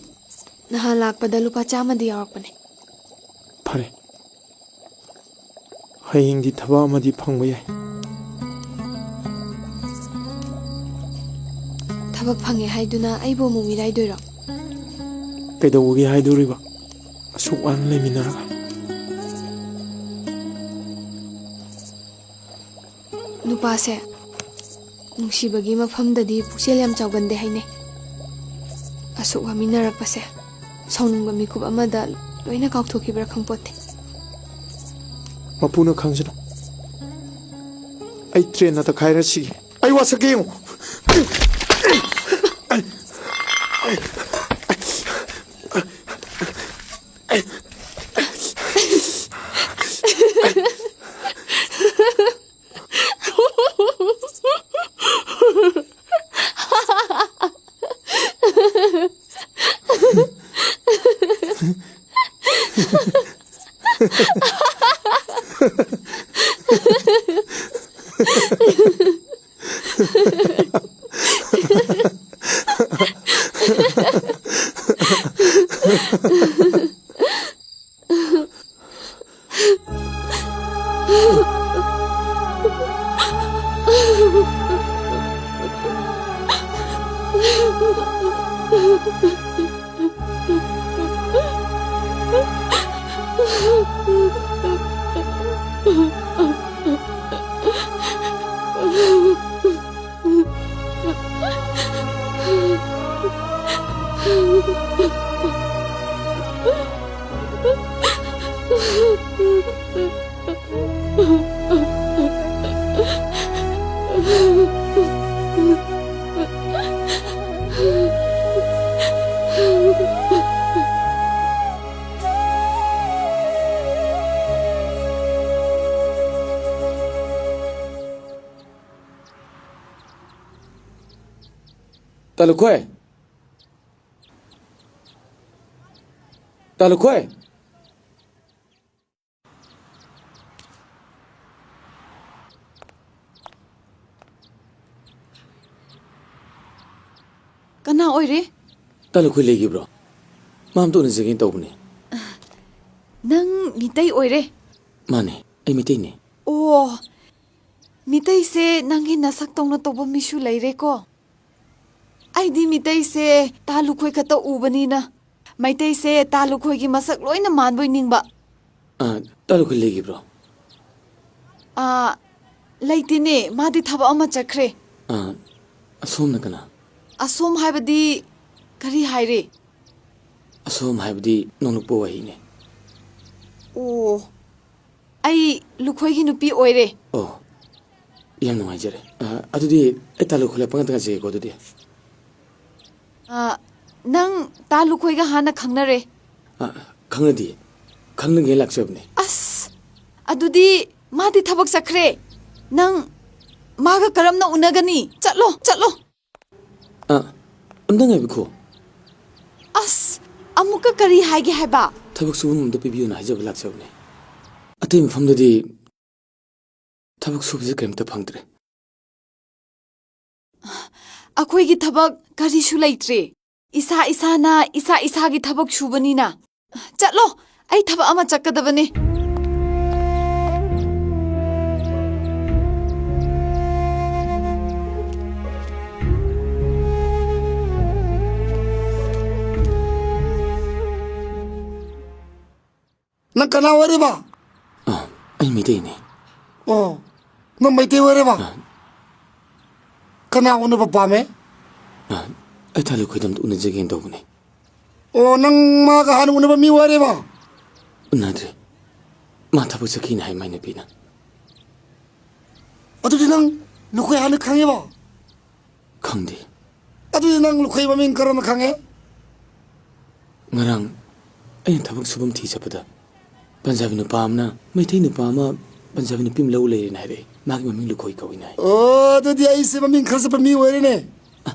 ꯅꯍꯥꯟ ꯂꯥꯛꯄꯗ ꯂꯨꯄꯥ ꯆꯥꯝꯃꯗꯤ ꯌꯥꯎꯔꯛꯄꯅꯦ꯫ ꯐꯔꯦ, ꯍꯌꯦꯡꯗꯤ ꯊꯕꯛ ꯑꯃꯗꯤ ꯐꯪꯕ ꯌꯥꯏ꯫ ꯊꯕꯛ ꯐꯪꯉꯦ ꯍꯥꯏꯗꯨꯅ ꯑꯩꯕꯨ ꯑꯃꯨꯛ ꯃꯤꯔꯥꯏꯗꯣꯏꯔꯣ? ꯀꯩꯗꯧꯕꯒꯤ ꯍꯥꯏꯗꯣꯔꯤꯕ? ꯑꯁꯨꯛ ꯋꯥꯅ ꯂꯩꯃꯤꯟꯅꯔꯒ꯫ ꯅꯨꯄꯥꯁꯦ ꯅꯨꯡꯁꯤꯕꯒꯤ ꯃꯐꯝꯗꯗꯤ ꯄꯨꯛꯆꯦꯜ ꯌꯥꯝ ꯆꯥꯎꯒꯟꯗꯦ ꯍꯥꯏꯅꯩ꯫ ꯑꯁꯨꯛ ꯋꯥꯃꯤꯟꯅꯔꯛꯄꯁꯦ ꯁꯥꯎꯅꯤꯡꯕ ꯃꯤꯀꯨꯞ ꯑꯃꯗ ꯂꯣꯏꯅ ꯀꯥꯎꯊꯣꯛꯈꯤꯕ꯭ꯔꯥ ꯈꯪꯄꯣꯠꯇꯦ꯫ ꯃꯄꯨꯅ ꯈꯪꯖꯅꯨ꯫ ꯑꯩ ꯇ꯭ꯔꯦꯟꯅ ꯇꯛꯈꯥꯏꯔꯁꯤꯒꯦ꯫ ꯑꯩ ꯋꯥꯁꯛꯀꯦ ꯌꯦꯡꯉꯨ꯫ ꯇꯥꯂꯨꯈꯣꯏ꯫ ꯇꯥ ꯂꯨꯈꯣꯏ! ꯀꯅꯥ ꯑꯣꯏꯔꯦ? ꯇꯥ ꯂꯨꯈꯣꯏ ꯂꯩꯈꯤꯕ꯭ꯔꯣ? ꯃꯥ ꯑꯝꯇ ꯎꯅꯖꯒꯦꯅ ꯇꯧꯕꯅꯦ꯫ ꯅꯪ ꯃꯤꯇꯩ ꯑꯣꯏꯔꯦ? ꯃꯥꯅꯦ, ꯑꯩ ꯃꯤꯇꯩꯅꯦ꯫ ꯑꯣ, ꯃꯤꯇꯩꯁꯦ ꯅꯪꯒꯤ ꯅꯁꯛꯇꯧꯅ ꯇꯧꯕ ꯃꯤꯁꯨ ꯂꯩꯔꯦꯀꯣ꯫ ꯑꯩꯗꯤ ꯃꯤꯇꯩꯁꯦ ꯇꯥ ꯂꯨꯈꯣꯏ ꯈꯛꯇ ꯎꯕꯅꯤꯅ, ꯃꯩꯇꯩꯁꯦ ꯇꯥ ꯂꯨꯈꯣꯏꯒꯤ ꯃꯁꯛ ꯂꯣꯏꯅ ꯃꯥꯟꯕꯣꯏ ꯅꯤꯡꯕ꯫ ꯑ, ꯇꯥ ꯂꯨꯈꯣꯏ ꯂꯩꯈꯤꯕ꯭ꯔꯣ? ꯑ, ꯂꯩꯇꯦꯅꯦ, ꯃꯥꯗꯤ ꯊꯕꯛ ꯑꯃ ꯆꯠꯈ꯭ꯔꯦ꯫ ꯑ, ꯑꯁꯣꯝꯅ ꯀꯅꯥ? ꯑꯁꯣꯝ ꯍꯥꯏꯕꯗꯤ ꯀꯔꯤ ꯍꯥꯏꯔꯦ? ꯑꯁꯣꯝ ꯍꯥꯏꯕꯗꯤ ꯅꯣꯡꯂꯨꯛꯄ ꯋꯥꯍꯤꯅꯦ꯫ ꯑꯣ, ꯑꯩ ꯂꯨꯈꯣꯏꯒꯤ ꯅꯨꯄꯤ ꯑꯣꯏꯔꯦ꯫ ꯑꯣ, ꯌꯥꯝ ꯅꯨꯡꯉꯥꯏꯖꯔꯦ꯫ ꯑ, ꯑꯗꯨꯗꯤ ꯑꯩ ꯇꯥ ꯂꯨꯈꯣꯏ ꯂꯥꯛꯄ ꯉꯥꯛꯇ ꯉꯥꯏꯖꯒꯦꯀꯣ ꯑꯗꯨꯗꯤ꯫ ꯑ, ꯅꯪ ꯇꯥ ꯂꯨꯈꯣꯏꯒ ꯍꯥꯟꯅ ꯈꯪꯅꯔꯦ? ꯑ, ꯈꯪꯅꯗꯤꯌꯦ꯫ ꯈꯪꯅꯒꯦ ꯂꯥꯛꯆꯕꯅꯦ꯫ ꯑꯁ, ꯑꯗꯨꯗꯤ ꯃꯥꯗꯤ ꯊꯕꯛ ꯆꯠꯈ꯭ꯔꯦ꯫ ꯅꯪ ꯃꯥꯒ ꯀꯔꯝꯅ ꯎꯅꯒꯅꯤ? ꯆꯠꯂꯣ, ꯆꯠꯂꯣ꯫ ꯑ, ꯑꯝꯇ ꯉꯥꯏꯕꯤꯈꯣ꯫ ꯑꯁ, ꯑꯃꯨꯛꯀ ꯀꯔꯤ ꯍꯥꯏꯒꯦ ꯍꯥꯏꯕ? ꯊꯕꯛ ꯁꯨꯐꯝ ꯑꯝꯇ ꯄꯤꯕꯤꯌꯨꯅ ꯍꯥꯏꯖꯕ ꯂꯥꯛꯆꯕꯅꯦ꯫ ꯑꯇꯩ ꯃꯐꯝꯗꯗꯤ ꯊꯕꯛ ꯁꯨꯕꯁꯦ ꯀꯔꯤꯝꯇ ꯐꯪꯗ꯭ꯔꯦ꯫ ꯑꯩꯈꯣꯏꯒꯤ ꯊꯕꯛ ꯀꯔꯤꯁꯨ ꯂꯩꯇ꯭ꯔꯦ꯫ ꯏꯁꯥ ꯏꯁꯥꯅ ꯏꯁꯥ ꯏꯁꯥꯒꯤ ꯊꯕꯛ ꯁꯨꯕꯅꯤꯅ꯫ ꯆꯠꯂꯣ, ꯑꯩ ꯊꯕꯛ ꯑꯃ ꯆꯠꯀꯗꯕꯅꯦ꯫ ꯅꯪ ꯀꯅꯥ ꯑꯣꯏꯔꯤꯕ? ꯑ, ꯑꯩ ꯃꯩꯇꯩꯅꯦ꯫ ꯑꯣ, ꯅꯪ ꯃꯩꯇꯩ ꯑꯣꯏꯔꯤꯕ? ꯑ꯫ ꯀꯅꯥ ꯎꯅꯕ ꯄꯥꯝꯃꯦ? ꯑ, ꯑꯩ ꯇꯥ ꯂꯨꯈꯣꯏꯗ ꯑꯝꯇ ꯎꯅꯖꯒꯦꯅ ꯇꯧꯕꯅꯦ꯫ ꯑꯣ, ꯅꯪ ꯃꯥꯒ ꯍꯥꯟꯅ ꯎꯅꯕ ꯃꯤ ꯑꯣꯏꯔꯤꯕ? ꯎꯅꯗ꯭ꯔꯤ꯫ ꯃꯥ ꯊꯕꯛ ꯆꯠꯈꯤꯅ ꯍꯥꯏ ꯃꯥꯏ ꯅꯨꯄꯤꯅ꯫ ꯑꯗꯨꯗꯤ ꯅꯪ ꯂꯨꯈꯣꯏ ꯍꯥꯟꯅ ꯈꯪꯉꯤꯕ? ꯈꯪꯗꯦ꯫ ꯑꯗꯨꯗꯤ ꯅꯪ ꯂꯨꯈꯣꯏ ꯃꯃꯤꯡ ꯀꯔꯝꯅ ꯈꯪꯉꯦ? ꯉꯔꯥꯡ ꯑꯩꯅ ꯊꯕꯛ ꯁꯨꯐꯝ ꯊꯤ ꯆꯠꯄꯗ ꯄꯟꯖꯥꯕꯤ ꯅꯨꯄꯥ ꯑꯃꯅ ꯃꯩꯇꯩ ꯅꯨꯄꯥ ꯑꯃ ꯄꯟꯖꯥꯕꯤ ꯅꯨꯄꯤ ꯑꯃ ꯂꯧ ꯂꯩꯔꯦꯅ ꯍꯥꯏꯔꯛꯑꯦ꯫ ꯃꯥꯒꯤ ꯃꯃꯤꯡ ꯂꯨꯈꯣꯏ ꯀꯧꯏꯅ ꯍꯥꯏ꯫ ꯑꯣ, ꯑꯗꯨꯗꯤ ꯑꯩꯁꯦ ꯃꯃꯤꯡ ꯈꯔ ꯆꯠꯄ ꯃꯤ ꯑꯣꯏꯔꯦꯅꯦ꯫ ꯑ,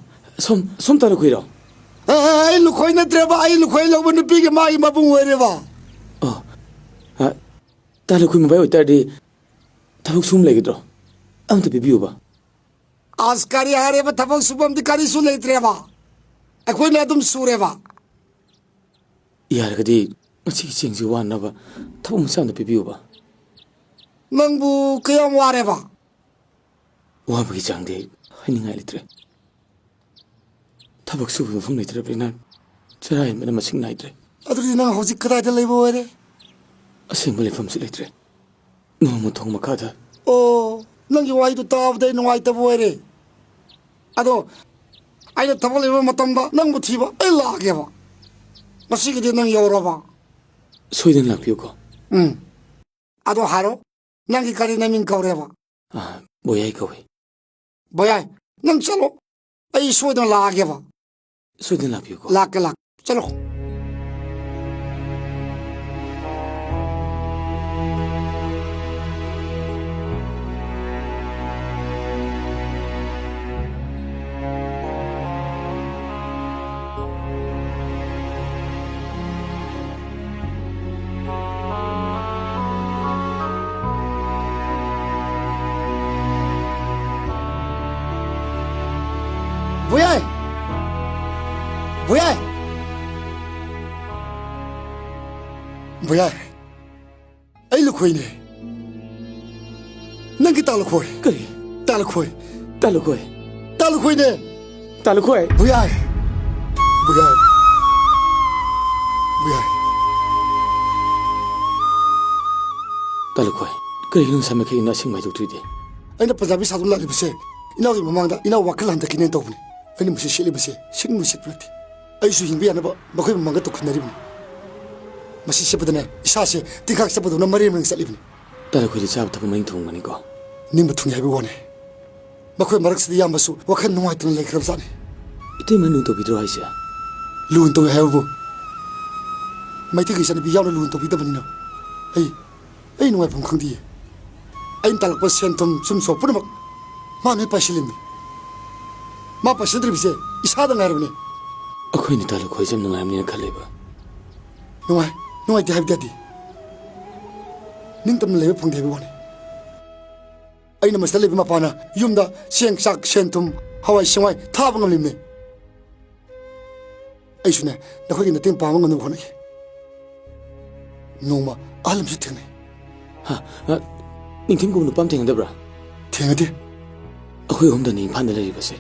ꯁꯣꯝ, ꯁꯣꯝ ꯇꯥ ꯂꯨꯈꯣꯏꯔꯣ? ꯑ, ꯑꯩ ꯂꯨꯈꯣꯏ ꯅꯠꯇ꯭ꯔꯦꯕ, ꯑꯩ ꯂꯨꯈꯣꯏ ꯂꯧꯕ ꯅꯨꯄꯤꯒꯤ ꯃꯥꯒꯤ ꯃꯕꯨꯡ ꯑꯣꯏꯔꯦꯕ꯫ ꯑꯣ, ꯑ, ꯇꯥ ꯂꯨꯈꯣꯏ ꯃꯕꯥꯏ ꯑꯣꯏꯇꯥꯔꯗꯤ ꯊꯕꯛ ꯁꯨꯝ ꯂꯩꯒꯗ꯭ꯔꯣ? ꯑꯝꯇ ꯄꯤꯕꯤꯌꯨꯕ꯫ ꯑꯁ, ꯀꯔꯤ ꯍꯥꯏꯔꯦꯕ, ꯊꯕꯛ ꯁꯨꯐꯝꯗꯤ ꯀꯔꯤꯁꯨ ꯂꯩꯇ꯭ꯔꯦꯕ, ꯑꯩꯈꯣꯏꯅ ꯑꯗꯨꯝ ꯁꯨꯔꯦꯕ꯫ ꯌꯥꯔꯒꯗꯤ ꯉꯁꯤꯒꯤ ꯆꯦꯡꯁꯤ ꯋꯥꯅꯕ ꯊꯕꯛ ꯃꯆꯥ ꯑꯝꯇ ꯄꯤꯕꯤꯌꯨꯕ꯫ ꯅꯪꯕꯨ ꯀꯌꯥꯝ ꯋꯥꯔꯦꯕ? ꯋꯥꯕꯒꯤ ꯆꯥꯡꯗꯤ ꯍꯥꯏꯅꯤꯡꯉꯥꯏ ꯂꯩꯇ꯭ꯔꯦ꯫ ꯊꯕꯛ ꯁꯨꯕ ꯃꯐꯝ ꯂꯩꯇ꯭ꯔꯕꯅꯤꯅ ꯆꯔꯥ ꯍꯦꯟꯕꯅ ꯃꯁꯤꯡ ꯅꯥꯏꯗ꯭ꯔꯦ꯫ ꯑꯗꯨꯗꯤ ꯅꯪ ꯍꯧꯖꯤꯛ ꯀꯗꯥꯏꯗ ꯂꯩꯕ ꯑꯣꯏꯔꯦ? ꯑꯁꯦꯡꯕ ꯂꯩꯐꯝꯁꯨ ꯂꯩꯇ꯭ꯔꯦ꯫ ꯅꯣꯡꯃ ꯊꯣꯡ ꯃꯈꯥꯗ꯫ ꯑꯣ, ꯅꯪꯒꯤ ꯋꯥꯍꯩꯗꯨ ꯇꯥꯕꯗ ꯑꯩ ꯅꯨꯡꯉꯥꯏꯇꯕ ꯑꯣꯏꯔꯦ꯫ ꯑꯗꯣ ꯑꯩꯅ ꯊꯕꯛ ꯂꯩꯕ ꯃꯇꯝꯗ ꯅꯪꯕꯨ ꯊꯤꯕ ꯑꯩ ꯂꯥꯛꯑꯒꯦꯕ꯫ ꯉꯁꯤꯒꯤꯗꯤ ꯅꯪ ꯌꯧꯔꯕ? ꯁꯣꯏꯗꯅ ꯂꯥꯛꯄꯤꯌꯨꯀꯣ꯫ ꯎꯝ꯫ ꯑꯗꯣ ꯍꯥꯏꯔꯣ, ꯅꯪꯒꯤ ꯀꯔꯤ ꯅꯃꯤꯡ ꯀꯧꯔꯦꯕ? ꯑ, ꯕꯣꯌꯥꯏ ꯀꯧꯏ꯫ ꯕꯣꯌꯥꯏ, ꯅꯪ ꯆꯠꯂꯣ, ꯑꯩ ꯁꯣꯏꯗꯅ ꯂꯥꯛꯑꯒꯦꯕ꯫ ꯁꯣꯏꯗꯅ ꯂꯥꯛꯄꯤꯌꯨꯀꯣ꯫ ꯂꯥꯛꯀꯦ, ꯂꯥꯛꯀꯦ꯫ ꯆꯠꯂꯣ꯫ ꯕꯨꯌꯥꯏ! ꯕꯨꯌꯥꯏ! ꯕꯨꯌꯥꯏ! ꯑꯩ ꯂꯨꯈꯣꯏꯅꯦ꯫ ꯅꯪꯒꯤ ꯇꯥ ꯂꯨꯈꯣꯏ꯫ ꯀꯔꯤ? ꯇꯥ ꯂꯨꯈꯣꯏ꯫ ꯇꯥ ꯂꯨꯈꯣꯏ꯫ ꯇꯥ ꯂꯨꯈꯣꯏꯅꯦ꯫ ꯇꯥ ꯂꯨꯈꯣꯏ꯫ ꯕꯨꯌꯥꯏ꯫ ꯕꯨꯌꯥꯏ꯫ ꯕꯨꯌꯥꯏ꯫ ꯇꯥ ꯂꯨꯈꯣꯏ꯫ ꯀꯔꯤꯒꯤꯅꯣ ꯉꯁꯥꯏ ꯃꯈꯩ ꯏꯅꯥꯎ ꯏꯁꯤꯡ ꯃꯥꯏꯊꯣꯛꯇ꯭ꯔꯤꯗꯤ? ꯑꯩꯅ ꯄꯟꯖꯥꯕꯤ ꯁꯥꯗꯨ ꯂꯥꯛꯂꯤꯕꯁꯦ ꯏꯅꯥꯎꯒꯤ ꯃꯃꯥꯡꯗ ꯏꯅꯥꯎ ꯋꯥꯈꯜ ꯍꯟꯊꯈꯤꯅꯦꯅ ꯇꯧꯕꯅꯤ꯫ ꯑꯩꯅ ꯃꯁꯤ ꯁꯦꯠꯂꯤꯕꯁꯦ ꯁꯤꯒꯨꯝꯕ ꯁꯦꯠꯄ ꯅꯠꯇꯦ꯫ ꯑꯩꯁꯨ ꯍꯤꯡꯕ ꯌꯥꯅꯕ ꯃꯈꯣꯏ ꯃꯃꯥꯡꯗ ꯇꯧꯈꯠꯅꯔꯤꯕꯅꯤ꯫ ꯃꯁꯤ ꯁꯦꯠꯄꯗꯅꯦ ꯏꯁꯥꯁꯦ ꯇꯤꯟꯈꯥꯛ ꯆꯠꯄꯗꯧꯅ ꯃꯔꯦꯡ ꯃꯔꯦꯡ ꯆꯠꯂꯤꯕꯅꯤ꯫ ꯇꯥ ꯂꯨꯈꯣꯏꯗꯤ ꯆꯥꯕ ꯊꯛꯄ ꯃꯅꯤꯡ ꯊꯨꯡꯕꯅꯤꯀꯣ꯫ ꯅꯤꯡꯕ ꯊꯨꯡꯉꯤ ꯍꯥꯏꯕꯒꯤ ꯋꯥꯅꯤ꯫ ꯃꯈꯣꯏ ꯃꯔꯛꯁꯤꯗ ꯏꯌꯥꯝꯕꯁꯨ ꯋꯥꯈꯜ ꯅꯨꯡꯉꯥꯏꯇꯅ ꯂꯩꯈ꯭ꯔꯕꯖꯥꯠꯅꯤ꯫ ꯏꯇꯩꯃ ꯂꯨꯅ ꯇꯧꯕꯤꯗ꯭ꯔꯣ ꯍꯥꯏꯁꯦ? ꯂꯨꯅ ꯇꯧꯏ ꯍꯥꯏꯕꯕꯨ ꯃꯩꯇꯩꯒꯤ ꯏꯆꯟꯅꯨꯄꯤ ꯌꯥꯎꯅ ꯂꯨꯅ ꯇꯧꯕꯤꯗꯕꯅꯤꯅ꯫ ꯑꯩ, ꯑꯩ ꯅꯨꯡꯉꯥꯏꯐꯝ ꯈꯪꯗꯤꯌꯦ꯫ ꯑꯩꯅ ꯇꯥꯜꯂꯛꯄ ꯁꯦꯟ ꯊꯨꯝ ꯁꯨꯝ ꯁꯣꯛ ꯄꯨꯝꯅꯃꯛ ꯃꯥ ꯂꯣꯏ ꯄꯥꯏꯁꯤꯜꯂꯤꯕꯅꯤ꯫ ꯃꯥ ꯄꯥꯏꯁꯤꯟꯗ꯭ꯔꯤꯕꯁꯦ ꯏꯁꯥꯗ ꯉꯥꯏꯔꯕꯅꯤ꯫ ꯑꯩꯈꯣꯏꯅꯤ ꯇꯥꯂꯨ ꯈꯣꯏꯁꯦ ꯌꯥꯝ ꯅꯨꯡꯉꯥꯏꯔꯝꯅꯤꯅ ꯈꯜꯂꯦꯕ꯫ ꯅꯨꯡꯉꯥꯏ, ꯅꯨꯡꯉꯥꯏꯇꯦ ꯍꯥꯏꯕꯗꯤ ꯌꯥꯗꯦ꯫ ꯅꯤꯡꯇꯝꯅ ꯂꯩꯕ ꯐꯪꯗꯦ ꯍꯥꯏꯕ ꯋꯥꯅꯤ꯫ ꯑꯩꯅ ꯃꯁꯤꯗ ꯂꯩꯕ ꯃꯄꯥꯅ ꯌꯨꯝꯗ ꯆꯦꯡ, ꯆꯥꯛ, ꯁꯦꯟ, ꯊꯨꯝ, ꯍꯋꯥꯏ, ꯆꯦꯡꯋꯥꯏ ꯊꯥꯕ ꯉꯝꯂꯤꯕꯅꯤ꯫ ꯑꯩꯁꯨꯅꯦ, ꯅꯈꯣꯏꯒꯤ ꯃꯇꯦꯡ ꯄꯥꯡꯕ ꯉꯝꯅꯕ ꯍꯣꯠꯅꯒꯦ꯫ ꯅꯣꯡꯃ ꯑꯍꯜ ꯑꯃꯁꯨ ꯊꯦꯡꯅꯩ꯫ ꯍꯥ? ꯑ, ꯅꯤꯡꯊꯦꯝ ꯀꯧꯕ ꯅꯨꯄꯥ ꯑꯃ ꯊꯦꯡꯅꯗꯕ꯭ꯔꯥ? ꯊꯦꯡꯅꯗꯦ꯫ ꯑꯩꯈꯣꯏ ꯑꯍꯨꯝꯗꯅꯤ ꯏꯝꯐꯥꯜꯗ ꯂꯩꯔꯤꯕꯁꯦ꯫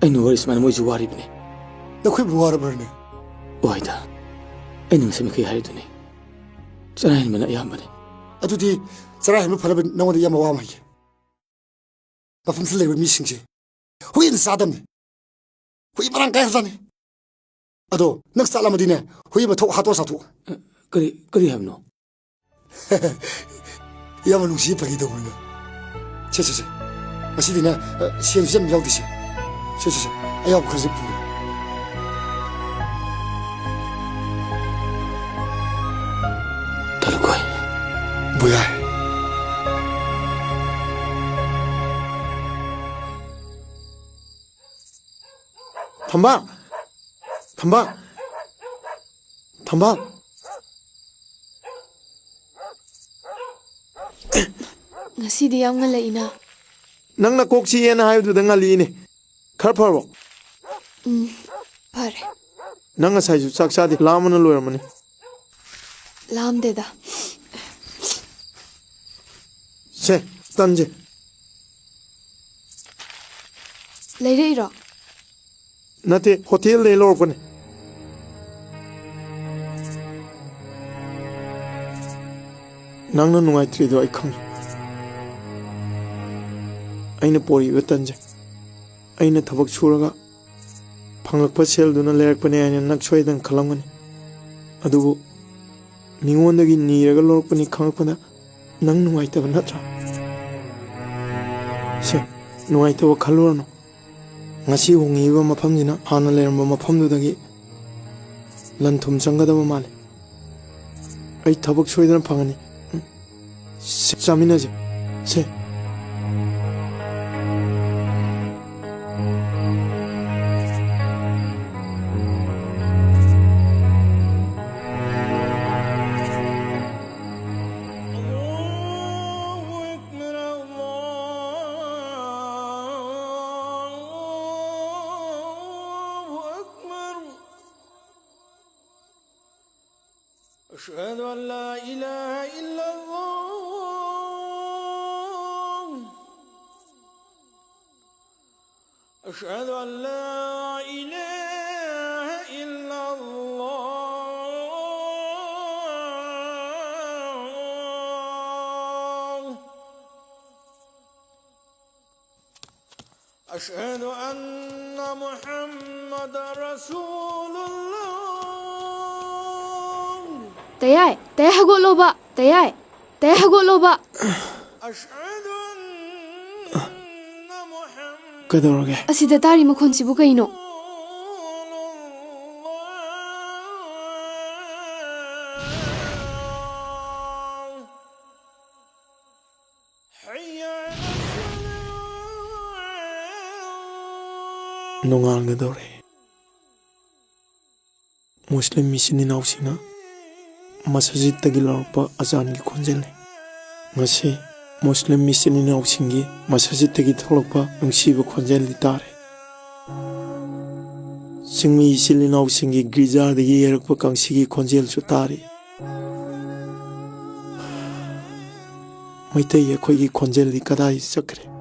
ꯑꯩꯅ ꯋꯥꯔꯤ ꯁꯨꯃꯥꯏꯅ ꯃꯣꯏꯁꯨ ꯋꯥꯔꯤꯕꯅꯤ꯫ ꯅꯈꯣꯏꯕꯨ ꯋꯥꯔꯕ꯭ꯔꯅꯦ? ꯋꯥꯏꯗ꯫ ꯑꯩꯅ ꯉꯁꯤ ꯃꯈꯩ ꯍꯥꯏꯔꯤꯗꯨꯅꯤ꯫ ꯆꯔꯥ ꯍꯦꯟꯕꯅ ꯑꯌꯥꯝꯕꯅꯤ꯫ ꯑꯗꯨꯗꯤ ꯆꯔꯥ ꯍꯦꯟꯕ ꯐꯅꯕ ꯅꯉꯣꯟꯗ ꯏꯌꯥꯝꯕ ꯋꯥ ꯑꯃ ꯍꯥꯏꯒꯦ꯫ ꯃꯐꯝꯁꯤꯗ ꯂꯩꯕ ꯃꯤꯁꯤꯡꯁꯦ ꯍꯨꯏꯅ ꯆꯥꯗꯕꯅꯤ꯫ ꯍꯨꯏ ꯃꯔꯥꯡ ꯀꯥꯏ ꯆꯥꯅꯤ꯫ ꯑꯗꯣ ꯅꯪ ꯆꯥꯛꯂꯝꯃꯗꯤꯅꯦ, ꯍꯨꯏ ꯑꯃ ꯊꯣꯛ ꯍꯥꯠꯇꯣꯛꯑ ꯆꯥꯊꯣꯛ꯫ ꯑ, ꯀꯔꯤ, ꯀꯔꯤ ꯍꯥꯏꯕꯅꯣ? ꯏꯌꯥꯝꯕ ꯅꯨꯡꯁꯤ, ꯐꯥꯒꯤ ꯇꯧꯕꯅꯤꯗ꯫ ꯁꯦ, ꯁꯦ, ꯁꯦ꯫ ꯉꯁꯤꯗꯤꯅꯦ, ꯑ, ꯁꯦꯟꯁꯨ ꯌꯥꯝ ꯌꯥꯎꯗꯦꯁꯦ꯫ ꯁꯦ, ꯁꯦ, ꯁꯦ꯫ ꯑꯌꯥꯎꯕ ꯈꯔꯁꯦ ꯄꯨꯔꯣ꯫ ꯇꯂꯨꯀꯣꯏ꯫ ꯕꯨꯌꯥꯏ꯫ ꯊꯝꯕꯥꯜ! ꯊꯝꯕꯥꯜ! ꯊꯝꯕꯥꯜ! ꯉꯁꯤꯗꯤ ꯌꯥꯝ ꯉꯜꯂꯛꯏꯅ꯫ ꯅꯪꯅ ꯀꯣꯛ ꯆꯤꯛꯑꯦꯅ ꯍꯥꯏꯕꯗꯨꯗ ꯉꯜꯂꯤꯅꯦ꯫ ꯈꯔ ꯐꯔꯕꯣ? ꯎꯝ, ꯐꯔꯦ꯫ ꯅꯪ ꯉꯁꯥꯏꯁꯨ ꯆꯥꯛ ꯆꯥꯗꯦ, ꯂꯥꯝꯃꯅ ꯂꯣꯏꯔꯝꯃꯅꯤ꯫ ꯂꯥꯝꯗꯦꯗ꯫ ꯁꯦ, ꯇꯟꯁꯦ꯫ ꯂꯩꯔꯛꯏꯔꯣ? ꯅꯠꯇꯦ, ꯍꯣꯇꯦꯜꯗꯩ ꯂꯧꯔꯛꯄꯅꯦ꯫ ꯅꯪꯅ ꯅꯨꯡꯉꯥꯏꯇ꯭ꯔꯤꯗꯣ ꯑꯩ ꯈꯪꯉꯤ꯫ ꯑꯩꯅ ꯄꯣꯔꯤꯕ ꯇꯟꯁꯦ, ꯑꯩꯅ ꯊꯕꯛ ꯁꯨꯔꯒ ꯐꯪꯂꯛꯄ ꯁꯦꯜꯗꯨꯅ ꯂꯩꯔꯛꯄꯅꯦ ꯍꯥꯏꯅ ꯅꯪ ꯁꯣꯏꯗꯅ ꯈꯜꯂꯝꯒꯅꯤ꯫ ꯑꯗꯨꯕꯨ ꯃꯤꯉꯣꯟꯗꯒꯤ ꯅꯤꯔꯒ ꯂꯧꯔꯛꯄꯅꯤ ꯈꯪꯂꯛꯄꯗ ꯅꯪ ꯅꯨꯡꯉꯥꯏꯇꯕ ꯅꯠꯇ꯭ꯔꯥ? ꯁꯦ, ꯅꯨꯡꯉꯥꯏꯇꯕ ꯈꯜꯂꯨꯔꯅꯨ꯫ ꯉꯁꯤ ꯍꯣꯡꯉꯤꯕ ꯃꯐꯝꯁꯤꯅ ꯍꯥꯟꯅ ꯂꯩꯔꯝꯕ ꯃꯐꯝꯗꯨꯗꯒꯤ ꯂꯟ ꯊꯨꯝ ꯆꯪꯒꯗꯕ ꯃꯥꯜꯂꯤ꯫ ꯑꯩ ꯊꯕꯛ ꯁꯣꯏꯗꯅ ꯐꯪꯒꯅꯤ꯫ ꯎꯝ꯫ ꯁꯦ, ꯆꯥꯃꯤꯟꯅꯁꯦ꯫ ꯁꯦ꯫ أشهد أن لا إله إلا الله. أشهد أن لا إله إلا الله. أشهد أن محمد رسول الله. ꯇꯌꯥꯏ, ꯇꯌꯥꯏ, ꯍꯧꯒꯠꯂꯣꯕ, ꯇꯌꯥꯏ, ꯇꯌꯥꯏ, ꯍꯧꯒꯠꯂꯣꯕ꯫ أشهد أن محمد ꯀꯩꯗꯧꯔꯒꯦ? ꯑꯁꯤꯗ ꯇꯥꯔꯤ ꯃꯈꯣꯟꯁꯤꯕꯨ ꯀꯩꯅꯣ? ꯅꯣꯡꯉꯥꯟꯒꯗꯧꯔꯦ꯫ ꯃꯨꯁꯂꯤꯝ ꯏꯆꯤꯟ ꯏꯅꯥꯎꯁꯤꯡꯅ ꯃꯁꯖꯤꯠꯇꯒꯤ ꯂꯧꯔꯛꯄ ꯑꯖꯥꯟꯒꯤ ꯈꯣꯟꯖꯦꯜꯅꯤ꯫ ꯉꯁꯤ ꯃꯨꯁꯂꯤꯝ ꯏꯆꯤꯟ ꯏꯅꯥꯎꯁꯤꯡꯒꯤ ꯃꯁꯖꯤꯠꯇꯒꯤ ꯊꯣꯛꯂꯛꯄ ꯅꯨꯡꯁꯤꯕ ꯈꯣꯟꯖꯦꯜꯗꯤ ꯇꯥꯔꯦ꯫ ꯆꯤꯡꯃꯤ ꯏꯆꯤꯜ ꯏꯅꯥꯎꯁꯤꯡꯒꯤ ꯒꯤꯔꯖꯥꯗꯒꯤ ꯌꯩꯔꯛꯄ ꯀꯥꯡꯁꯤꯒꯤ ꯈꯣꯟꯖꯦꯜꯁꯨ ꯇꯥꯔꯤ꯫ ꯃꯩꯇꯩ ꯑꯩꯈꯣꯏꯒꯤ ꯈꯣꯟꯖꯦꯜꯗꯤ ꯀꯗꯥꯏ ꯆꯠꯈ꯭ꯔꯦ?